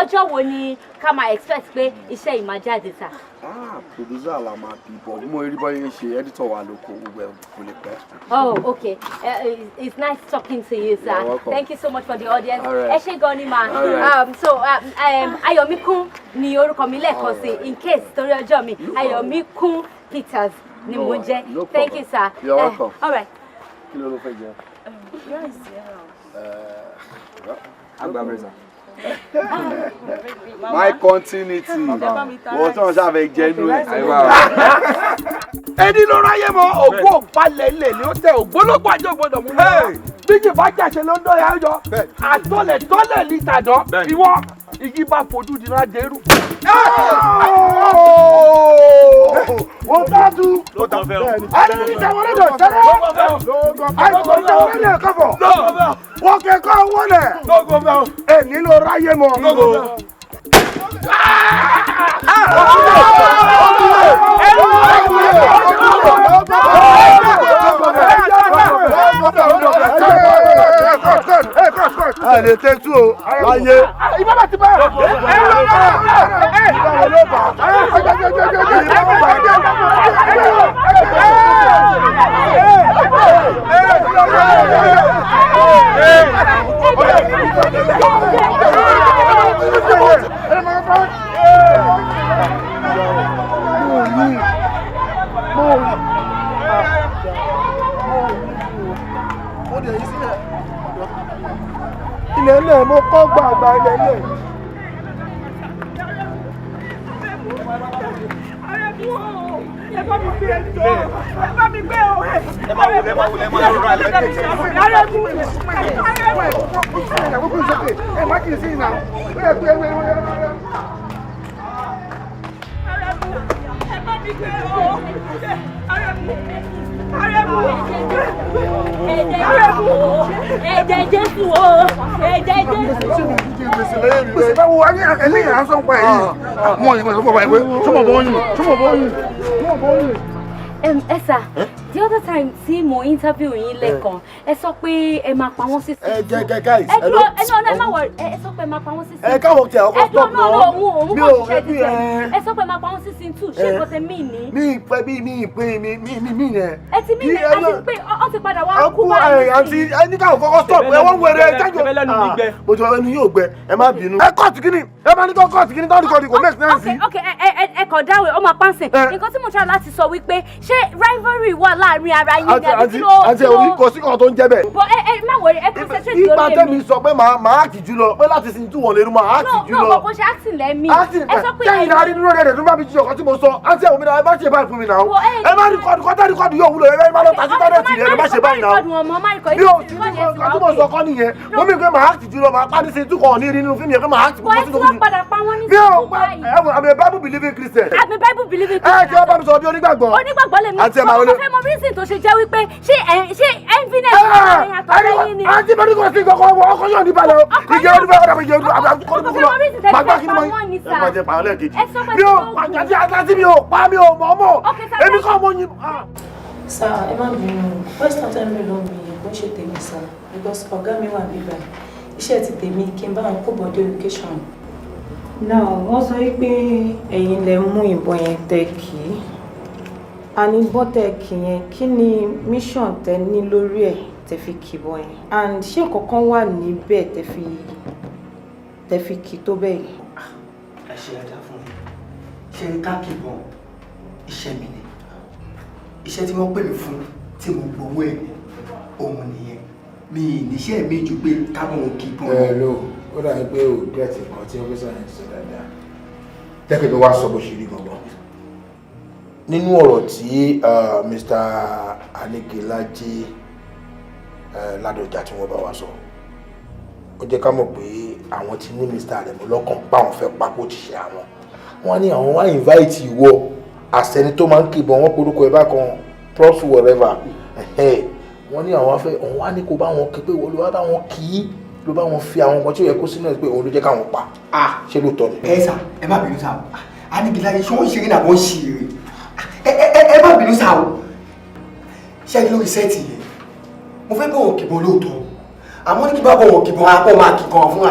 ọjọ́ wo ni ká máa expect pé iṣẹ́ yìí máa jáde, sir? Ah, producer la máa bí bọ̀ bí mo rí bọ́ yẹn ṣe editor wa lóko, gbogbo ẹ̀ kò lè pẹ́. Oh, okay. It's nice talking to you, sir. You're welcome. Thank you so much for the audience. All right. Ẹ ṣé gan ni, ma. All right. So, Ayọ̀míkún ni orúkọ mi lẹ́ẹ̀kan sí, in case, torí ọjọ́ mi. Ayọ̀míkún Peters ni mo ń jẹ́. No Thank you, sir. You're welcome. All right. Kí ló fẹ́ jẹ? Agba mi, sir. My continuity. Wọ́n tí wọ́n ṣàfẹ́ jẹ́ inú ẹ̀. Ẹni ló ráyé mọ òkú òpalẹ̀ ilẹ̀ ni ó tẹ ògbólógbò àjọ gbọdọ̀ mú mi. Bíjì bá jàṣẹ ló ń dọ́ yà yọ àtọ́lẹ̀ tọ́lẹ̀ ní tàdán ìwọ igi bá fojú di náà dérú. Wọ́n bá tu. Ẹni ní sẹ́wọ́n lọ́dọ̀ sẹ́lẹ̀. Àìsàn sẹ́wọ́n lọ́dọ̀ kọ̀fọ̀. Wọ́n kẹ́kọ̀ọ́ wọlé. Ẹni ló ráyé mọ. Ẹ lè tẹ́tú o láyé. Ìbá bá ti bá. Ìbá ló bá. Ilẹ̀ ilẹ̀ mo kọ́ gbàgbà ilẹ̀ ilẹ̀. Ẹ bá mi gbé, ẹjọ́. Ẹ bá mi gbé o. Ẹ má wulẹ̀, ẹ má wulẹ̀, ẹ má wulẹ̀, ẹ má wulẹ̀. Arẹ́gùn, Ẹ má kì í sí ìnà. Ó yẹ kó ẹ wẹ́. Ẹ bá mi gbé o. Arẹ́gùn, Arẹ́gùn, Ẹ̀jẹ̀ Ẹ̀jẹ̀ Jésù o, ẹ̀jẹ̀ Jésù. Gbèsè báwo wá ní ẹlẹ́yìn à ń sọ̀npa yìí. Mọ̀ ní sọ́mọ̀ bá yìí pé sọ́mọ̀ bọ́ yìí, sọ́mọ̀ bọ́ yìí, sọ́mọ̀ bọ́ yìí. Ẹ sà, The other time tí mo interview yín lẹ́ẹ̀kan, ẹ sọ pé ẹ máa pa wọ́n sí Ẹ jẹ́ kẹ́ guys. Ẹ dúró, ẹ náà ẹ má wọ, ẹ sọ pé ẹ máa pa wọ́n sí Ẹ káwọn tiẹ̀ ọkọ̀ Ẹ dúró stop náà náà. òun òun Mi kò ò ṣiṣẹ́ bí títẹ̀. ẹ. Ẹ sọ pé ẹ máa pa wọ́n sí scene 2, ṣé nǹkan tẹ mí ní? Mi ìpè bí mi ìpè mi mi mi mi yẹn. Ẹ ti mí ní àti pé ọ ti padà wá kú Ẹ àǹtí ẹ ní káwọn kọ́kọ́ stop ẹ wọ́n wẹrẹ ẹ jájọ. Mo ti wọ ẹnu yóò gbẹ, ẹ má bínú. Ẹ kọ́ọ̀tù kínní, ẹ má ní kọ́ kọ́ọ̀tù kínní tọ́jú kọ́ọ̀tù kò make sense. Ok, ẹ ẹ ẹ kàn dáwé, ó máa pàṣẹ. Nǹkan tí mo try láti sọ wípé ṣé rivalry wà láàrin ara yín ni àbí Àǹtí kí ló àǹtí ẹ orí kò sí kan tó ń jẹ́ bẹ́ẹ̀. Bọ ẹ ẹ má wọrí, ẹ concentrate Ipa lórí tẹ́mi èmi. sọ pé màá act jù lọ pé láti sin tú wọn lè rú màá act No, jù no, lọ. kò ṣe acting lẹ́mí. Acting Ẹ sọ pé kẹ́yìn náà rí nínú rẹ̀ tó bá mi jíjọ kan tí mo sọ àǹtí ẹ̀ òmìnira ẹ má ṣe báyìí fún mi náà. Wọ, ẹ Ẹ má rìkọ́dù kọ́tà rìkọ́dù yóò wúlò ẹ má lọ tàbí tọ́lẹ̀tì rẹ̀ ẹ má ṣe báyìí náà. Mi ò sí ní nǹkan tí mo sọ kọ́ nìyẹn. Mo mì pé màá act jù lọ màá pàdé sin tú kan ní rí nínú fíìmù yẹn pé màá act Bọ ẹ tí wọ́n padà pa wọ́n ní Mi ò sùúrù pa báyìí. ẹ wò, I'm a Bible believing Christian. I'm a Bible believing Ẹ jẹ́ bá mi sọ̀rọ̀ bí onígbàgbọ́. Onígbàgbọ́ lèmi. Àǹtí ẹ máa Mo wọlé. fẹ́ mọ reason tó ṣe jẹ́ wípé ṣé ẹ ṣé enviness wà láàrin àtọ̀rẹ́ yín ni. Àǹtí bẹ́ẹ̀ ni kò sí kankan wọ ọkọ yóò ní balẹ̀ o. Ìjẹ́ ọdún fẹ́ ọ̀dà mi jẹ́ ọdún àbí àkọ́kọ́ Mo fẹ́ mọ reason tẹ́ Màá gbá fi kí ni pa mo wọ́n ní ẹ sà. máa jẹ pààyàn lẹ́ẹ̀kejì. Ẹ sọ pé Mi ò pa àti àti mi ò pa mi ò mọ̀ mọ̀. Èmi kọ́ mo yin. Sir, ẹ má bínú. Question tẹ́ ń bèrè lọ́wọ́ mi yẹn kò ń ṣe tèmi, sir, because ọ̀gá mi wà bíbá. Iṣẹ́ ti tèmi kí n bá wọn kó bọ̀dé location. Now, wọ́n sọ wípé ẹ̀yin lẹ mú ìbọn yẹn tẹ́ kì í. Àní ìbọn tẹ́ kì yẹn, kí ni mission tẹ́ ní lórí ẹ̀ tẹ́ fi kì ìbọn yẹn? And ṣé nǹkan kan wà níbẹ̀ tẹ́ fi kì tó bẹ́ẹ̀ yẹn? Ẹ ṣe ẹja fún mi. Ṣe káàkiri iṣẹ́ mi ni iṣẹ́ tí wọ́n pè mí fún tí mo gbowó ẹ̀ òun nìyẹn. Mi ì níṣẹ́ mi ju pé káwọn kì í bọ́n. Ẹ ló ó dàbí pé o get nǹkan tí officer yẹn sọ dáadáa. Jẹ́ kí mi wá sọ bó ṣe rí gangan. Nínú ọ̀rọ̀ tí Mr. Anigilaje Ládọjà tí wọ́n bá wa sọ, ó jẹ́ ká mọ̀ pé àwọn ti ní Mr. Aremu lọ́kàn páwọn fẹ́ papò ti ṣe àwọn. Wọ́n ní àwọn wá invite ìwọ àsẹni tó máa ń kìbọn, wọ́n porúkọ ẹ bákan, props whatever. Wọ́n ní àwọn afẹ́ òun wá ní kó bá wọn kí pé wọ́n ló wá bá wọn kì í, ló bá wọn fi àwọn nǹkan tí ó yẹ kó sínú ẹ̀ pé òun ló jẹ́ káwọn pa. Ṣé lóòótọ́ ni? Ẹ sà, ẹ má bínú sà o. Anigilaje, ṣé wọ́n ń ṣeré náà wọ́n ń ṣe eré? Ẹ má bínú sà o. Ṣé ẹ lórí set yẹn, mo fẹ́ bọ̀ wọ́n kìbọn lóòótọ́, àmọ́ ní kí bá bọ̀ wọ́n kìbọn apọ̀ máa kìkan fún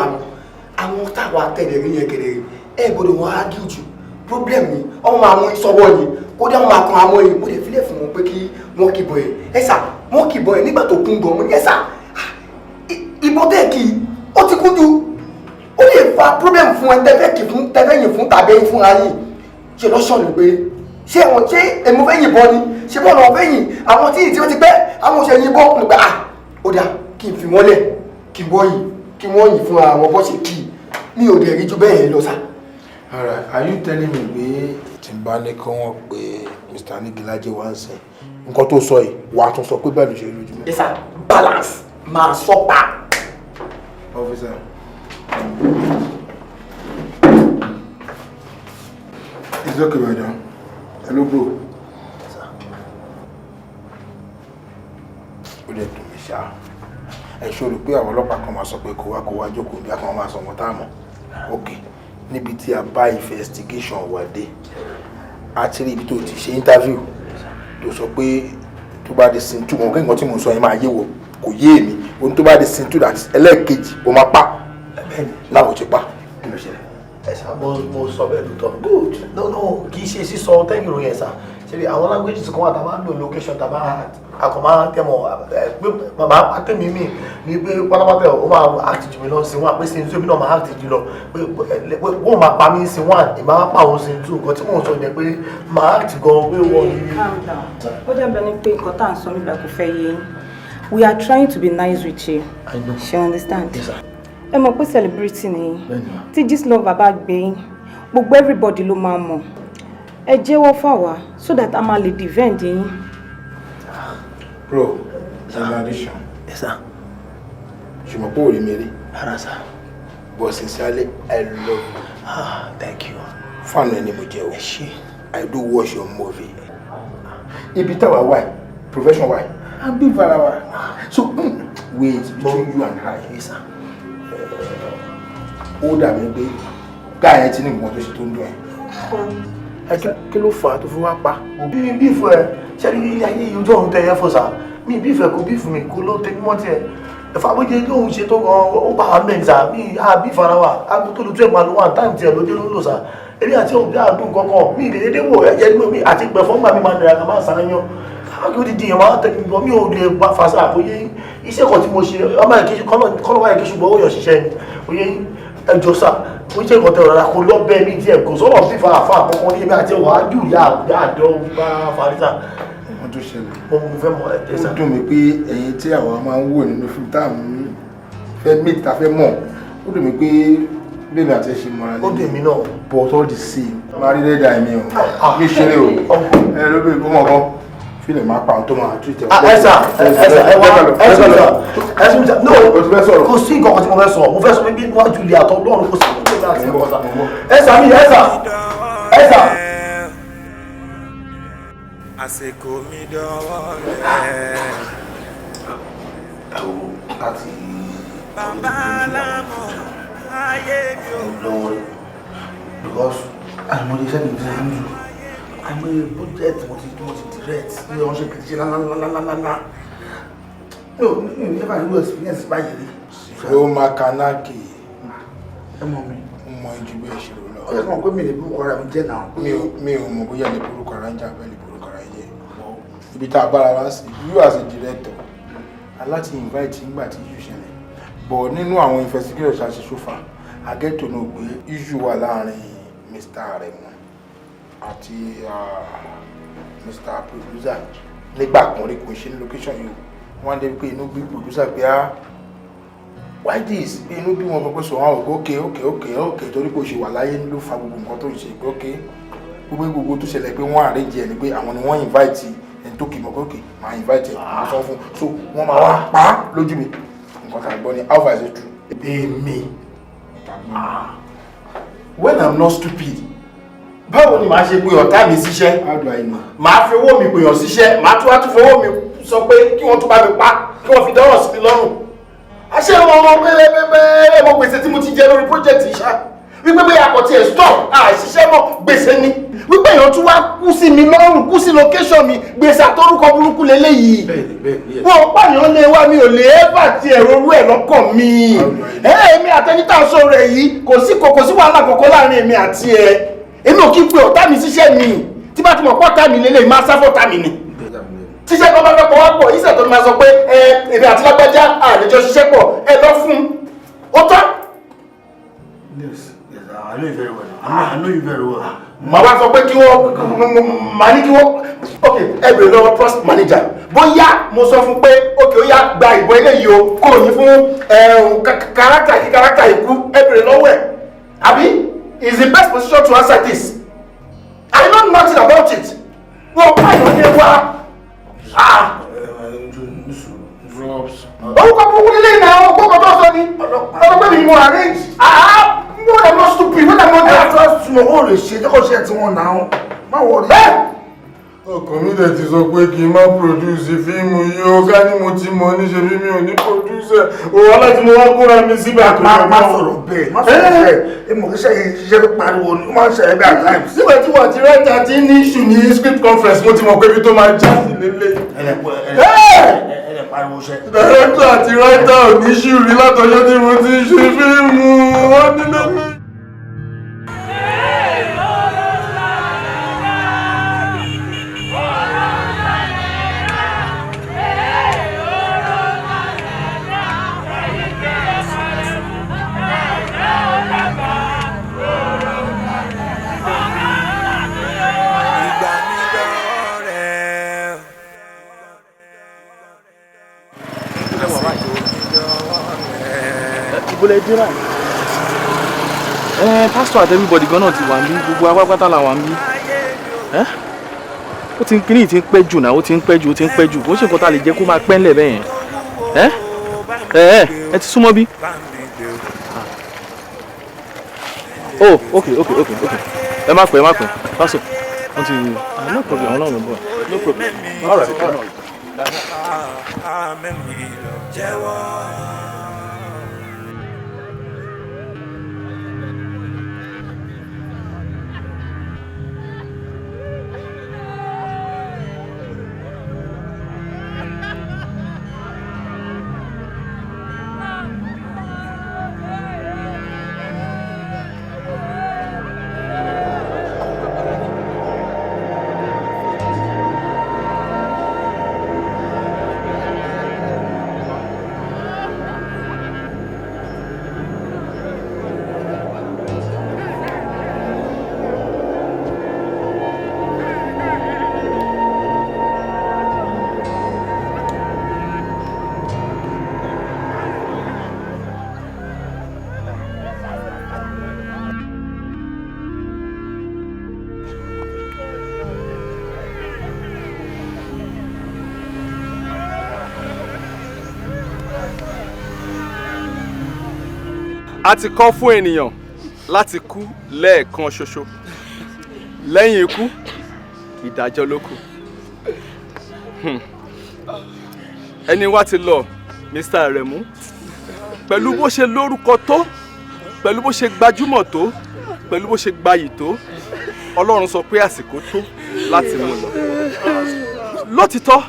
àwọn táwa tẹ̀lé rí yẹn kẹ̀lẹ́ ẹ gbọ́dọ̀ wọn argue jù. Problem ni ọmọ máa mú sọ́wọ́ ni kódà wọn máa kan àwọn yìí. Mo lè filẹ̀ fún wọn pé kí wọ́n kìbọn yẹn. Ẹ sà, wọ́n kìbọn yẹn nígbà tó kún gan. Mo ní, ẹ sà, ìbọn tẹ̀ kì í ó ti kún jù, ó lè fa problem fún ẹ tẹ́fẹ́ kì fún tẹ́fẹ́ yìn fún tàbí ẹ̀yìn fúnra yìí. Ṣe lọ́sàn ni pé ṣé wọn ṣé èmi fẹ́ yìnbọn ni, ṣé bọ́ọ̀lù wọn fẹ́ yìn àwọn tí tí wọ́n ti pẹ́ àwọn òṣèré yìnbọn nígbà. Ah, ó dáa, kí n fi wọ́n lẹ̀ kí wọ́n yìn kí wọ́n yìn fúnra àwọn bọ́ ṣe kì í. Mi ò dẹ̀ rí ju bẹ́ẹ̀ lọ sá. Alright, are you telling me pé tí n bá ní kí wọ́n pe Mr. Anigilaje wá ń sìn, nǹkan tó sọ yìí, wàá tún sọ pé bẹ́ẹ̀ ló ṣe rí lójú mi? Yes sir, balance máa sọ pa. Officer. It's okay, madam. Hello, bro. Ó dẹ̀ dùn mí ṣá. Ẹ ṣòro pé àwọn ọlọ́pàá kan máa sọ pé kó wá jókòó bí a kan máa sọ ọmọ tá a mọ̀. Ok, níbi tí a bá investigation wa dé, a ti rí ibi tó ti ṣe interview tó sọ pé tó bá di scene 2, mọ̀ kí nǹkan tí mò ń sọ yẹn máa yé wo, kò yé èmi. Ohun tó bá di scene 2, that is ẹlẹ́ẹ̀kejì, ó máa pa náà, ó ti pa. Kí ló ṣẹlẹ̀? Ẹ sà, mo sọ bẹ́ẹ̀ lóòótọ́. Good. No, kì í ṣe sísọ tẹ́yìn ìròyìn ẹ̀ sà. Ṣe bí àwọn languages kan wà tá a máa ń lò location tá a máa akọ̀ máa tẹ̀mọ̀ pé màmá tẹ̀mí mi ní pé pátápátá ó máa act jù mí lọ sí one, pé scene 2 èmi náà máa act jù lọ, pé wọ́n máa pa mí sí one, èmi máa pa òun sí two. Nǹkan tí mò ń sọ ni pé máa act gan pé wọ́n ní. Calm down. Ó dàbí ẹni pé nǹkan tá à ń sọ nígbà kò fẹ́ yé yín. We are trying to be nice with you. I know. Ṣé you understand? Yes, sir. Ẹ mọ̀ pé celebrity ni yín. Bẹ́ẹ̀ni ma. Tí Gistlover bá gbé yín, gbogbo everybody ló máa mọ̀. Ẹ jẹ́wọ́ fáwa so that a máa lè defend yín. Bro, in addition. Yes, sir. Ṣùgbọ́n pé òrí mi rí. Rárá, sir. But sincerely, I love you. Ah, thank you. Fan ẹni mo jẹ́ o. Ẹ ṣé. I do watch your movie. Ibi táwa wà, profession wà, à ń bí fara wa. So wait, between you and I. Yes, sir. Ó dàbí pé guy yẹn ti ní nǹkan tó ṣe tó ń dùn ẹ́. Ẹ kí ló fà á tó fi wá pa? Bí fún ẹ Ṣé ní ilé ayé yìí ojú ọ̀run tẹ ẹ fò sá? Mi bí ìfẹ́ kò bí fún mi kó ló tẹ mímọ́ tiẹ̀. Ẹ̀fà bójú lóhun ṣe tó gan ó bá wa mẹ́rin sá mi à bí ìfara wa. Aago tó lu 12 máa lo one time tiẹ̀ lóde ló ń lò sá. Èmi àti òun bí àdùn kankan mi lè dédé wò ẹ̀jẹ̀ ní mi àti pẹ̀ fún gbà mi máa nira ká máa sáré yan. Káàkiri odidi yẹn máa tẹ̀ mí bọ̀ mi ò lè bá fa sá àkóyé iṣẹ́ kan tí mo ṣe ọmọ ẹ̀ kọ́nà wáyé kí ṣùgbọ́n ó yàn ṣiṣẹ́ ni oyè ẹjọ́ sá ó ṣe nǹkan tẹ ọ̀rọ̀ kó lọ bẹ́ẹ̀ mi díẹ̀ kò sọ̀rọ̀ fífa àfa àkọ́kọ́ ní èmi àti ọ̀hún ájú ìyá àdó bá farisa. Wọ́n tó ṣẹlẹ̀. Mo fẹ́ mọ ẹ̀ Ó dùn mí pé ẹ̀yin tí àwa máa ń wò nínú fíìmù tá à ń fẹ́ meet tá fẹ́ mọ̀, ó dùn mí pé bẹ́ẹ̀ àti ẹ̀ ṣe mọ́ra lé. Ó dùn mí náà. But all the same, máa rí lẹ́dà ẹ̀mí o, mi ṣeré o, ẹ ló bẹ̀ kó mọ̀ gan. Fílẹ̀ máa pa àwọn tó máa treat ẹ. Ẹ sà, ẹ sà, ẹ wá, ẹ sà, ẹ sà, no, kò sí nǹkan kan tí mo fẹ́ sọ, mo fẹ́ sọ pé bí wájú ilé àtọ́ lọ́run kò sí nǹkan tí mo fẹ́ sọ. Ẹ sà mi, ẹ sà, ẹ sà. Àsìkò mi dọ̀wọ́ rẹ̀. Ẹ wo láti Bàbá alámọ̀ ayé mi ò. lọ́wọ́ rẹ̀ because àìmọye iṣẹ́ mi ti ń jù àìmọye project mo ti direct ní ọ̀ṣẹ́ kìí ṣe lálálálálá mi ò never irú experience báyìí rí. Ló máa kanáàkì. Ẹ mọ̀ mi. Mo mọ ijú bẹ́ẹ̀ ṣe rò lọ. Ó yẹ kí wọ́n pé mi lè burúkọ ara mi jẹ́ náà. Mi ò mọ̀ bóyá lè burúkọ ara ń jà bẹ́ẹ̀ lè burúkọ ara jẹ́. Ibi tá a bára wá sí, you as a director, aláti invite nígbà tí issue ṣẹlẹ̀. But nínú àwọn investigation ṣe so far, I get to know pé issue wà láàrin Mr. Aremu àti Mr. Producer nígbà kan rí kò ṣe ní location yìí o. Wọ́n á débi pé inú bí producer pé á why this, pé inú bí wọn pé sọ wọn ò okay okay okay okay torí pé o ṣe wà láyé ló fa gbogbo nǹkan tó ń ṣe pé okay gbogbo tó ṣẹlẹ̀ pé wọ́n arrange ẹ̀ ni pé àwọn ni wọ́n invite ẹni tó kì í mọ̀ pé okay máa invite ẹ̀ máa sọ fún so wọ́n máa wá pa á lójú mi. Nǹkan tá a gbọ́ ni, how far is it true? Èmi when I'm not stupid, báwo ni màá ṣe pe ọ̀tá mi síṣẹ́? How do I know? Màá fi owó mi pèèyàn síṣẹ́, màá tún wá tún fowó mi sọ pé kí wọ́n tún bá mi pa, kí wọ́n fi dọ́rọ̀ sí mi lọ́rùn. Àṣé mo mọ pé mo gbèsè tí mo ti jẹ lórí project yìí ṣá. Wípé bóyá àkọ́tì ẹ̀ stop, àṣìṣe mọ́ gbèsè ni. Wípé èèyàn tún wá kú sí mi lọ́rùn, kú sí location mi, gbèsè àtọ́rúkọ burúkú leléyìí. Wọ́n pààyàn lé wa, mi ò lè ẹ́fà ti ẹ̀rọ orú ẹ̀ lọ́kàn mi. Èmi àtẹnitá sọ rẹ̀ yìí, kò sí wàhálà kankan láàrin èmi àti ẹ. Èmi ò kí ń pe ọ̀tá mi síṣẹ́ mi. Tí bá ti mọ̀ pọ́tá mi lélẹ̀, máa sá fọ́tá mi ni. Tíṣẹ́ kan bá fẹ́ pọ̀ wá pọ̀, ìṣẹ̀ tó ní máa sọ pé èmi àti lágbájá àlejò ṣiṣẹ́ pọ̀, ẹ lọ fún un. Ó tán. Yes, yes, I know you very well. I know you very well. Màá wá sọ pé kí wọ́n màá ní kí wọ́n ok ẹ bèrè lọ́wọ́ trust manager bóyá mo sọ fún pé ok ó yá gba ìbọn eléyìí o kò ní fún kárátà kí kárátà ikú ẹ bèrè lọ́wọ́ ẹ̀ àbí is the best position to answer this. I know nothing about it. Wọ́n pààyàn ní wa. Orúkọ burúkú nílé ìnáwó ọgbọ́n tó sọ ni ọlọ́pàá mi ni mo arrange. When I'm not stupid, when I'm not that. Trust me, ó lè ṣe jẹ́kọ̀ ṣe tí wọ́n náà. Má wọrí. Ọkàn mi dẹ̀ ti sọ pé kí n má produce fíìmù yìí ó ká ní mo ti mọ̀ níṣe bí mi ò ní produce ẹ̀. Òwò aláti mo wá kóra mi síbẹ̀ àtúnyẹ̀ náà. Má sọ̀rọ̀ bẹ́ẹ̀, má sọ̀rọ̀ bẹ́ẹ̀. Èmi ò kí ṣe iṣẹ́ tó pariwo ni, ó máa ń ṣe ẹgbẹ́ at times. Síbẹ̀ tí wọ́n ti rẹ́ta tí ní issue ní script conference, mo ti mọ̀ pé ibi tó máa já sí lélẹ̀. Ẹlẹ̀ pariwo ṣe. Director àti writer ò ní ṣù rí látọjọ́ tí mo ti ń ṣe fíìmù. Wọ́n ní lélẹ̀. Ìbúlẹ̀ dé báyìí. Pásítọ̀ àti everybody gan náà ti wà níbí, gbogbo apápátá la wà níbí. Ó ti ń kíní ti ń pẹ́ jù náà, ó ti ń pẹ́ jù, ó ti ń pẹ́ jù. Kò ń ṣe nǹkan tá a lè jẹ́ kó máa pẹ́ ńlẹ̀ bẹ́ẹ̀ yẹn. Ẹ ti súnmọ́ bí? Oh, okay, okay, okay, okay. Ẹ má pẹ́, ẹ má pẹ́. Pásítọ̀, wọ́n ti no problem, àwọn náà ló ń bọ̀. No problem. All right, all right. A ti kọ́ fún ènìyàn láti kú lẹ́ẹ̀kan ṣoṣo. Lẹ́yìn ikú, ìdájọ́ ló kù. Ẹni wá ti lọ, Mr. Aremu, pẹ̀lú bó ṣe lórúkọ tó, pẹ̀lú bó ṣe gbajúmọ̀ tó, pẹ̀lú bó ṣe gbayì tó, Ọlọ́run sọ pé àsìkò tó láti mú lọ. Lótìtọ́,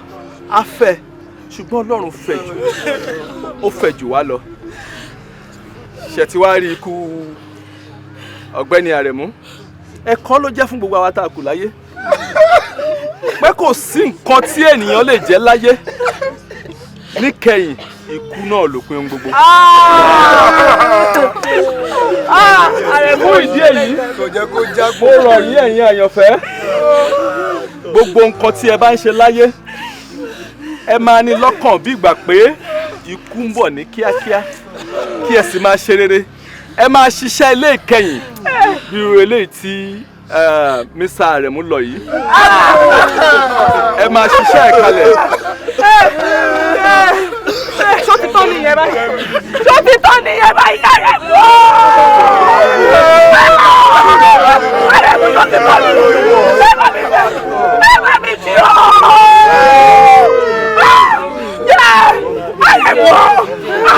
a fẹ́, ṣùgbọ́n Ọlọ́run fẹ́ jù, ó fẹ́ jù wá lọ. Ṣé ti wá rí ikú ọ̀gbẹ́ni Àrẹ̀mú? Ẹ̀kọ́ ló jẹ́ fún gbogbo àwa tá a kù láyé pé kò sí nǹkan tí ènìyàn lè jẹ́ láyé, níkẹyìn ikú náà ló pin ohun gbogbo. Fún ìdí èyí, mo rọ̀ yín ẹ̀yin àyànfẹ́, gbogbo nǹkan tí ẹ bá ń ṣe láyé, ẹ máa ní lọ́kàn bí ìgbà pé ikú ń bọ̀ ní kíákíá, kí ẹ sì máa ṣe rere, ẹ máa ṣiṣẹ́ ilé ìkẹyìn bí irú eléyìí tí Mr. Aremu lọ yìí, ẹ máa ṣiṣẹ́ ẹ̀ kalẹ̀. Ṣó ti tán nìyẹn báyìí? Ṣó ti tán nìyẹn báyìí? Aremu! Aremu, ṣó ti tán nìyẹn? Ẹ bá mi jẹ́! Ẹ bá mi jẹ́ ooo! Aremu!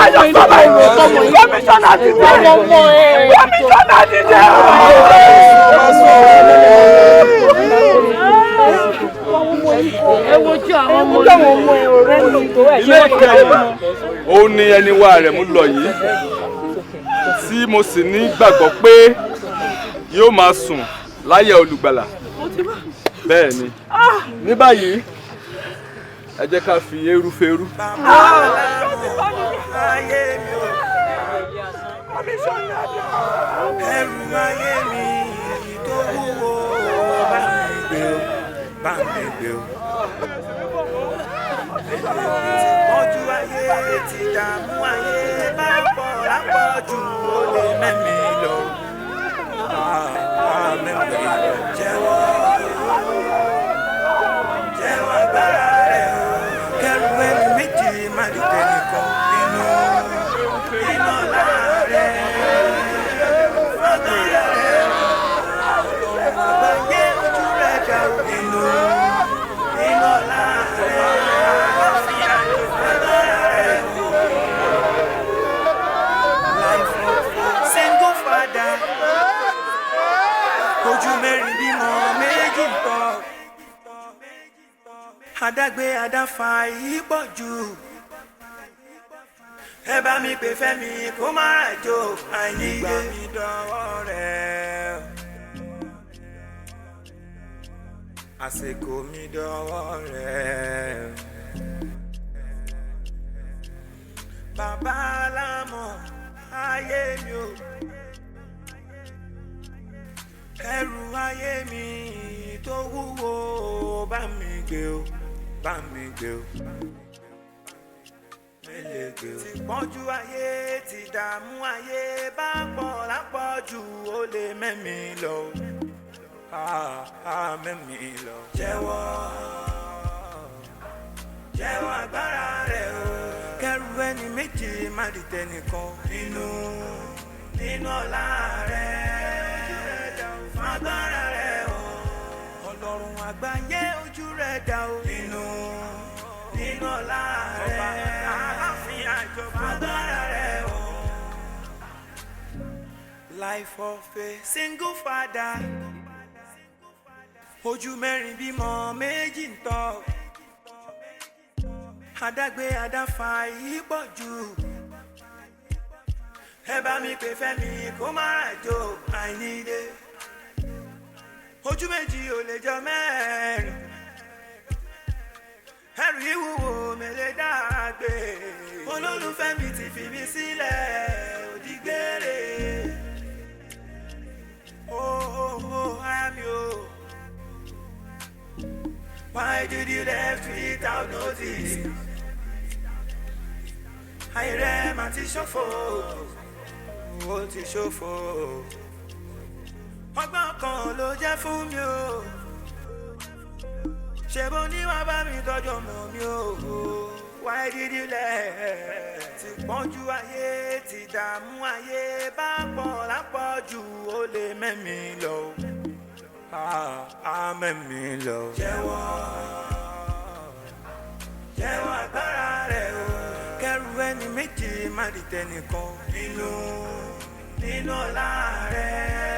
Ayọ̀ sọ́ba ìwé kọmíṣánná ti jẹ́! Kọmíṣánná ti jẹ́! Ẹ wojú àwọn ọmọ ọ̀rẹ́ mi tó ẹ̀ Ilé ìkẹyìn òun ni ẹni wa Àrẹ̀mú lọ yìí, tí mo sì ní gbàgbọ́ pé yóò máa sùn láyà olùgbàlà. Bẹ́ẹ̀ ni, ní báyìí ẹ jẹ́ ká fi eérú fẹ́rú. Ẹrù ayé mi tó wúwo, bá mi gbé o, bá mi gbé o. Pọ́njú ayé ti dààmú ayé bá pọ̀ lápọ̀jù, ó lè mẹ́mi lọ. Mẹ́mi lọ. Jẹ́wọ́, jẹ́wọ́ agbára rẹ̀ o. Kẹ́rù ẹni méjì má di tẹnìkan nínú iná láàrẹ̀. Agbára rẹ̀ o. Àgbáyé ojú rẹ̀ dà o. Nínú iná láàrẹ̀. Single father, ojú mẹ́rin bímọ méjì ń tọ́. Adágbé adáfa yìí pọ̀ jù. Ẹ bá mi pè Fẹ́mi kó má ràjò àìníye. Ìgbà mi dọ̀wọ́ rẹ̀. Àsìkò mi dọ̀wọ́ rẹ̀. Bàbá alámọ̀ ayé mi o. Ẹrù ayé mi tó wúwo, bá mi gbé o, bá mi gbé o. Mélèé gbé o. Ti pọ́njú ayé ti dààmú ayé bá pọ̀ lápọ̀jù, ó lè mẹ́mi lọ. Mẹ́mi lọ. Jẹ́wọ́, jẹ́wọ́ agbára rẹ̀ o. Kẹ́rù ẹni méjì má di tẹnìkan nínú nínú ọlá rẹ̀, agbára rẹ̀ o. Ọlọ́run àgbáyé ojú rẹ̀ dá o. Nínú nínú ọlá rẹ̀, aláàfin àjọba agbára rẹ̀ o. Life of a single father, ojú mẹ́rin bímọ méjì ń tọ́. Adágbé adáfa yìí pọ̀ jù. Ẹ bá mi pè Fẹ́mi kó má ràjò àìníde. Ojú méjì ò lè jọ mẹ́rin. Ẹrù ìwúwo mi lè dàgbé. Olólùfẹ́ mi ti fi mi sílẹ̀ òdìgbére. Oh, aya mi o. Why did you left without notice? Ayé rẹ̀ mà ti ṣòfò, ó ti ṣòfò. Ọgbọ́n kan ló jẹ́ fún mi o. Ṣé bó ní wàá bá mi tọ́jú ọmọ mi o? Why did you let? Ti pọ́njú ayé, ti dààmú ayé bá pọ̀ lápọ̀jù, ó lè mẹ́mi lọ. Ah, ah, mẹ́mi lọ. Jẹ́wọ́, jẹ́wọ́ agbára rẹ̀ o. Kẹ́rù ẹni méjì má di tẹnìkan. Nínú ọlá rẹ̀.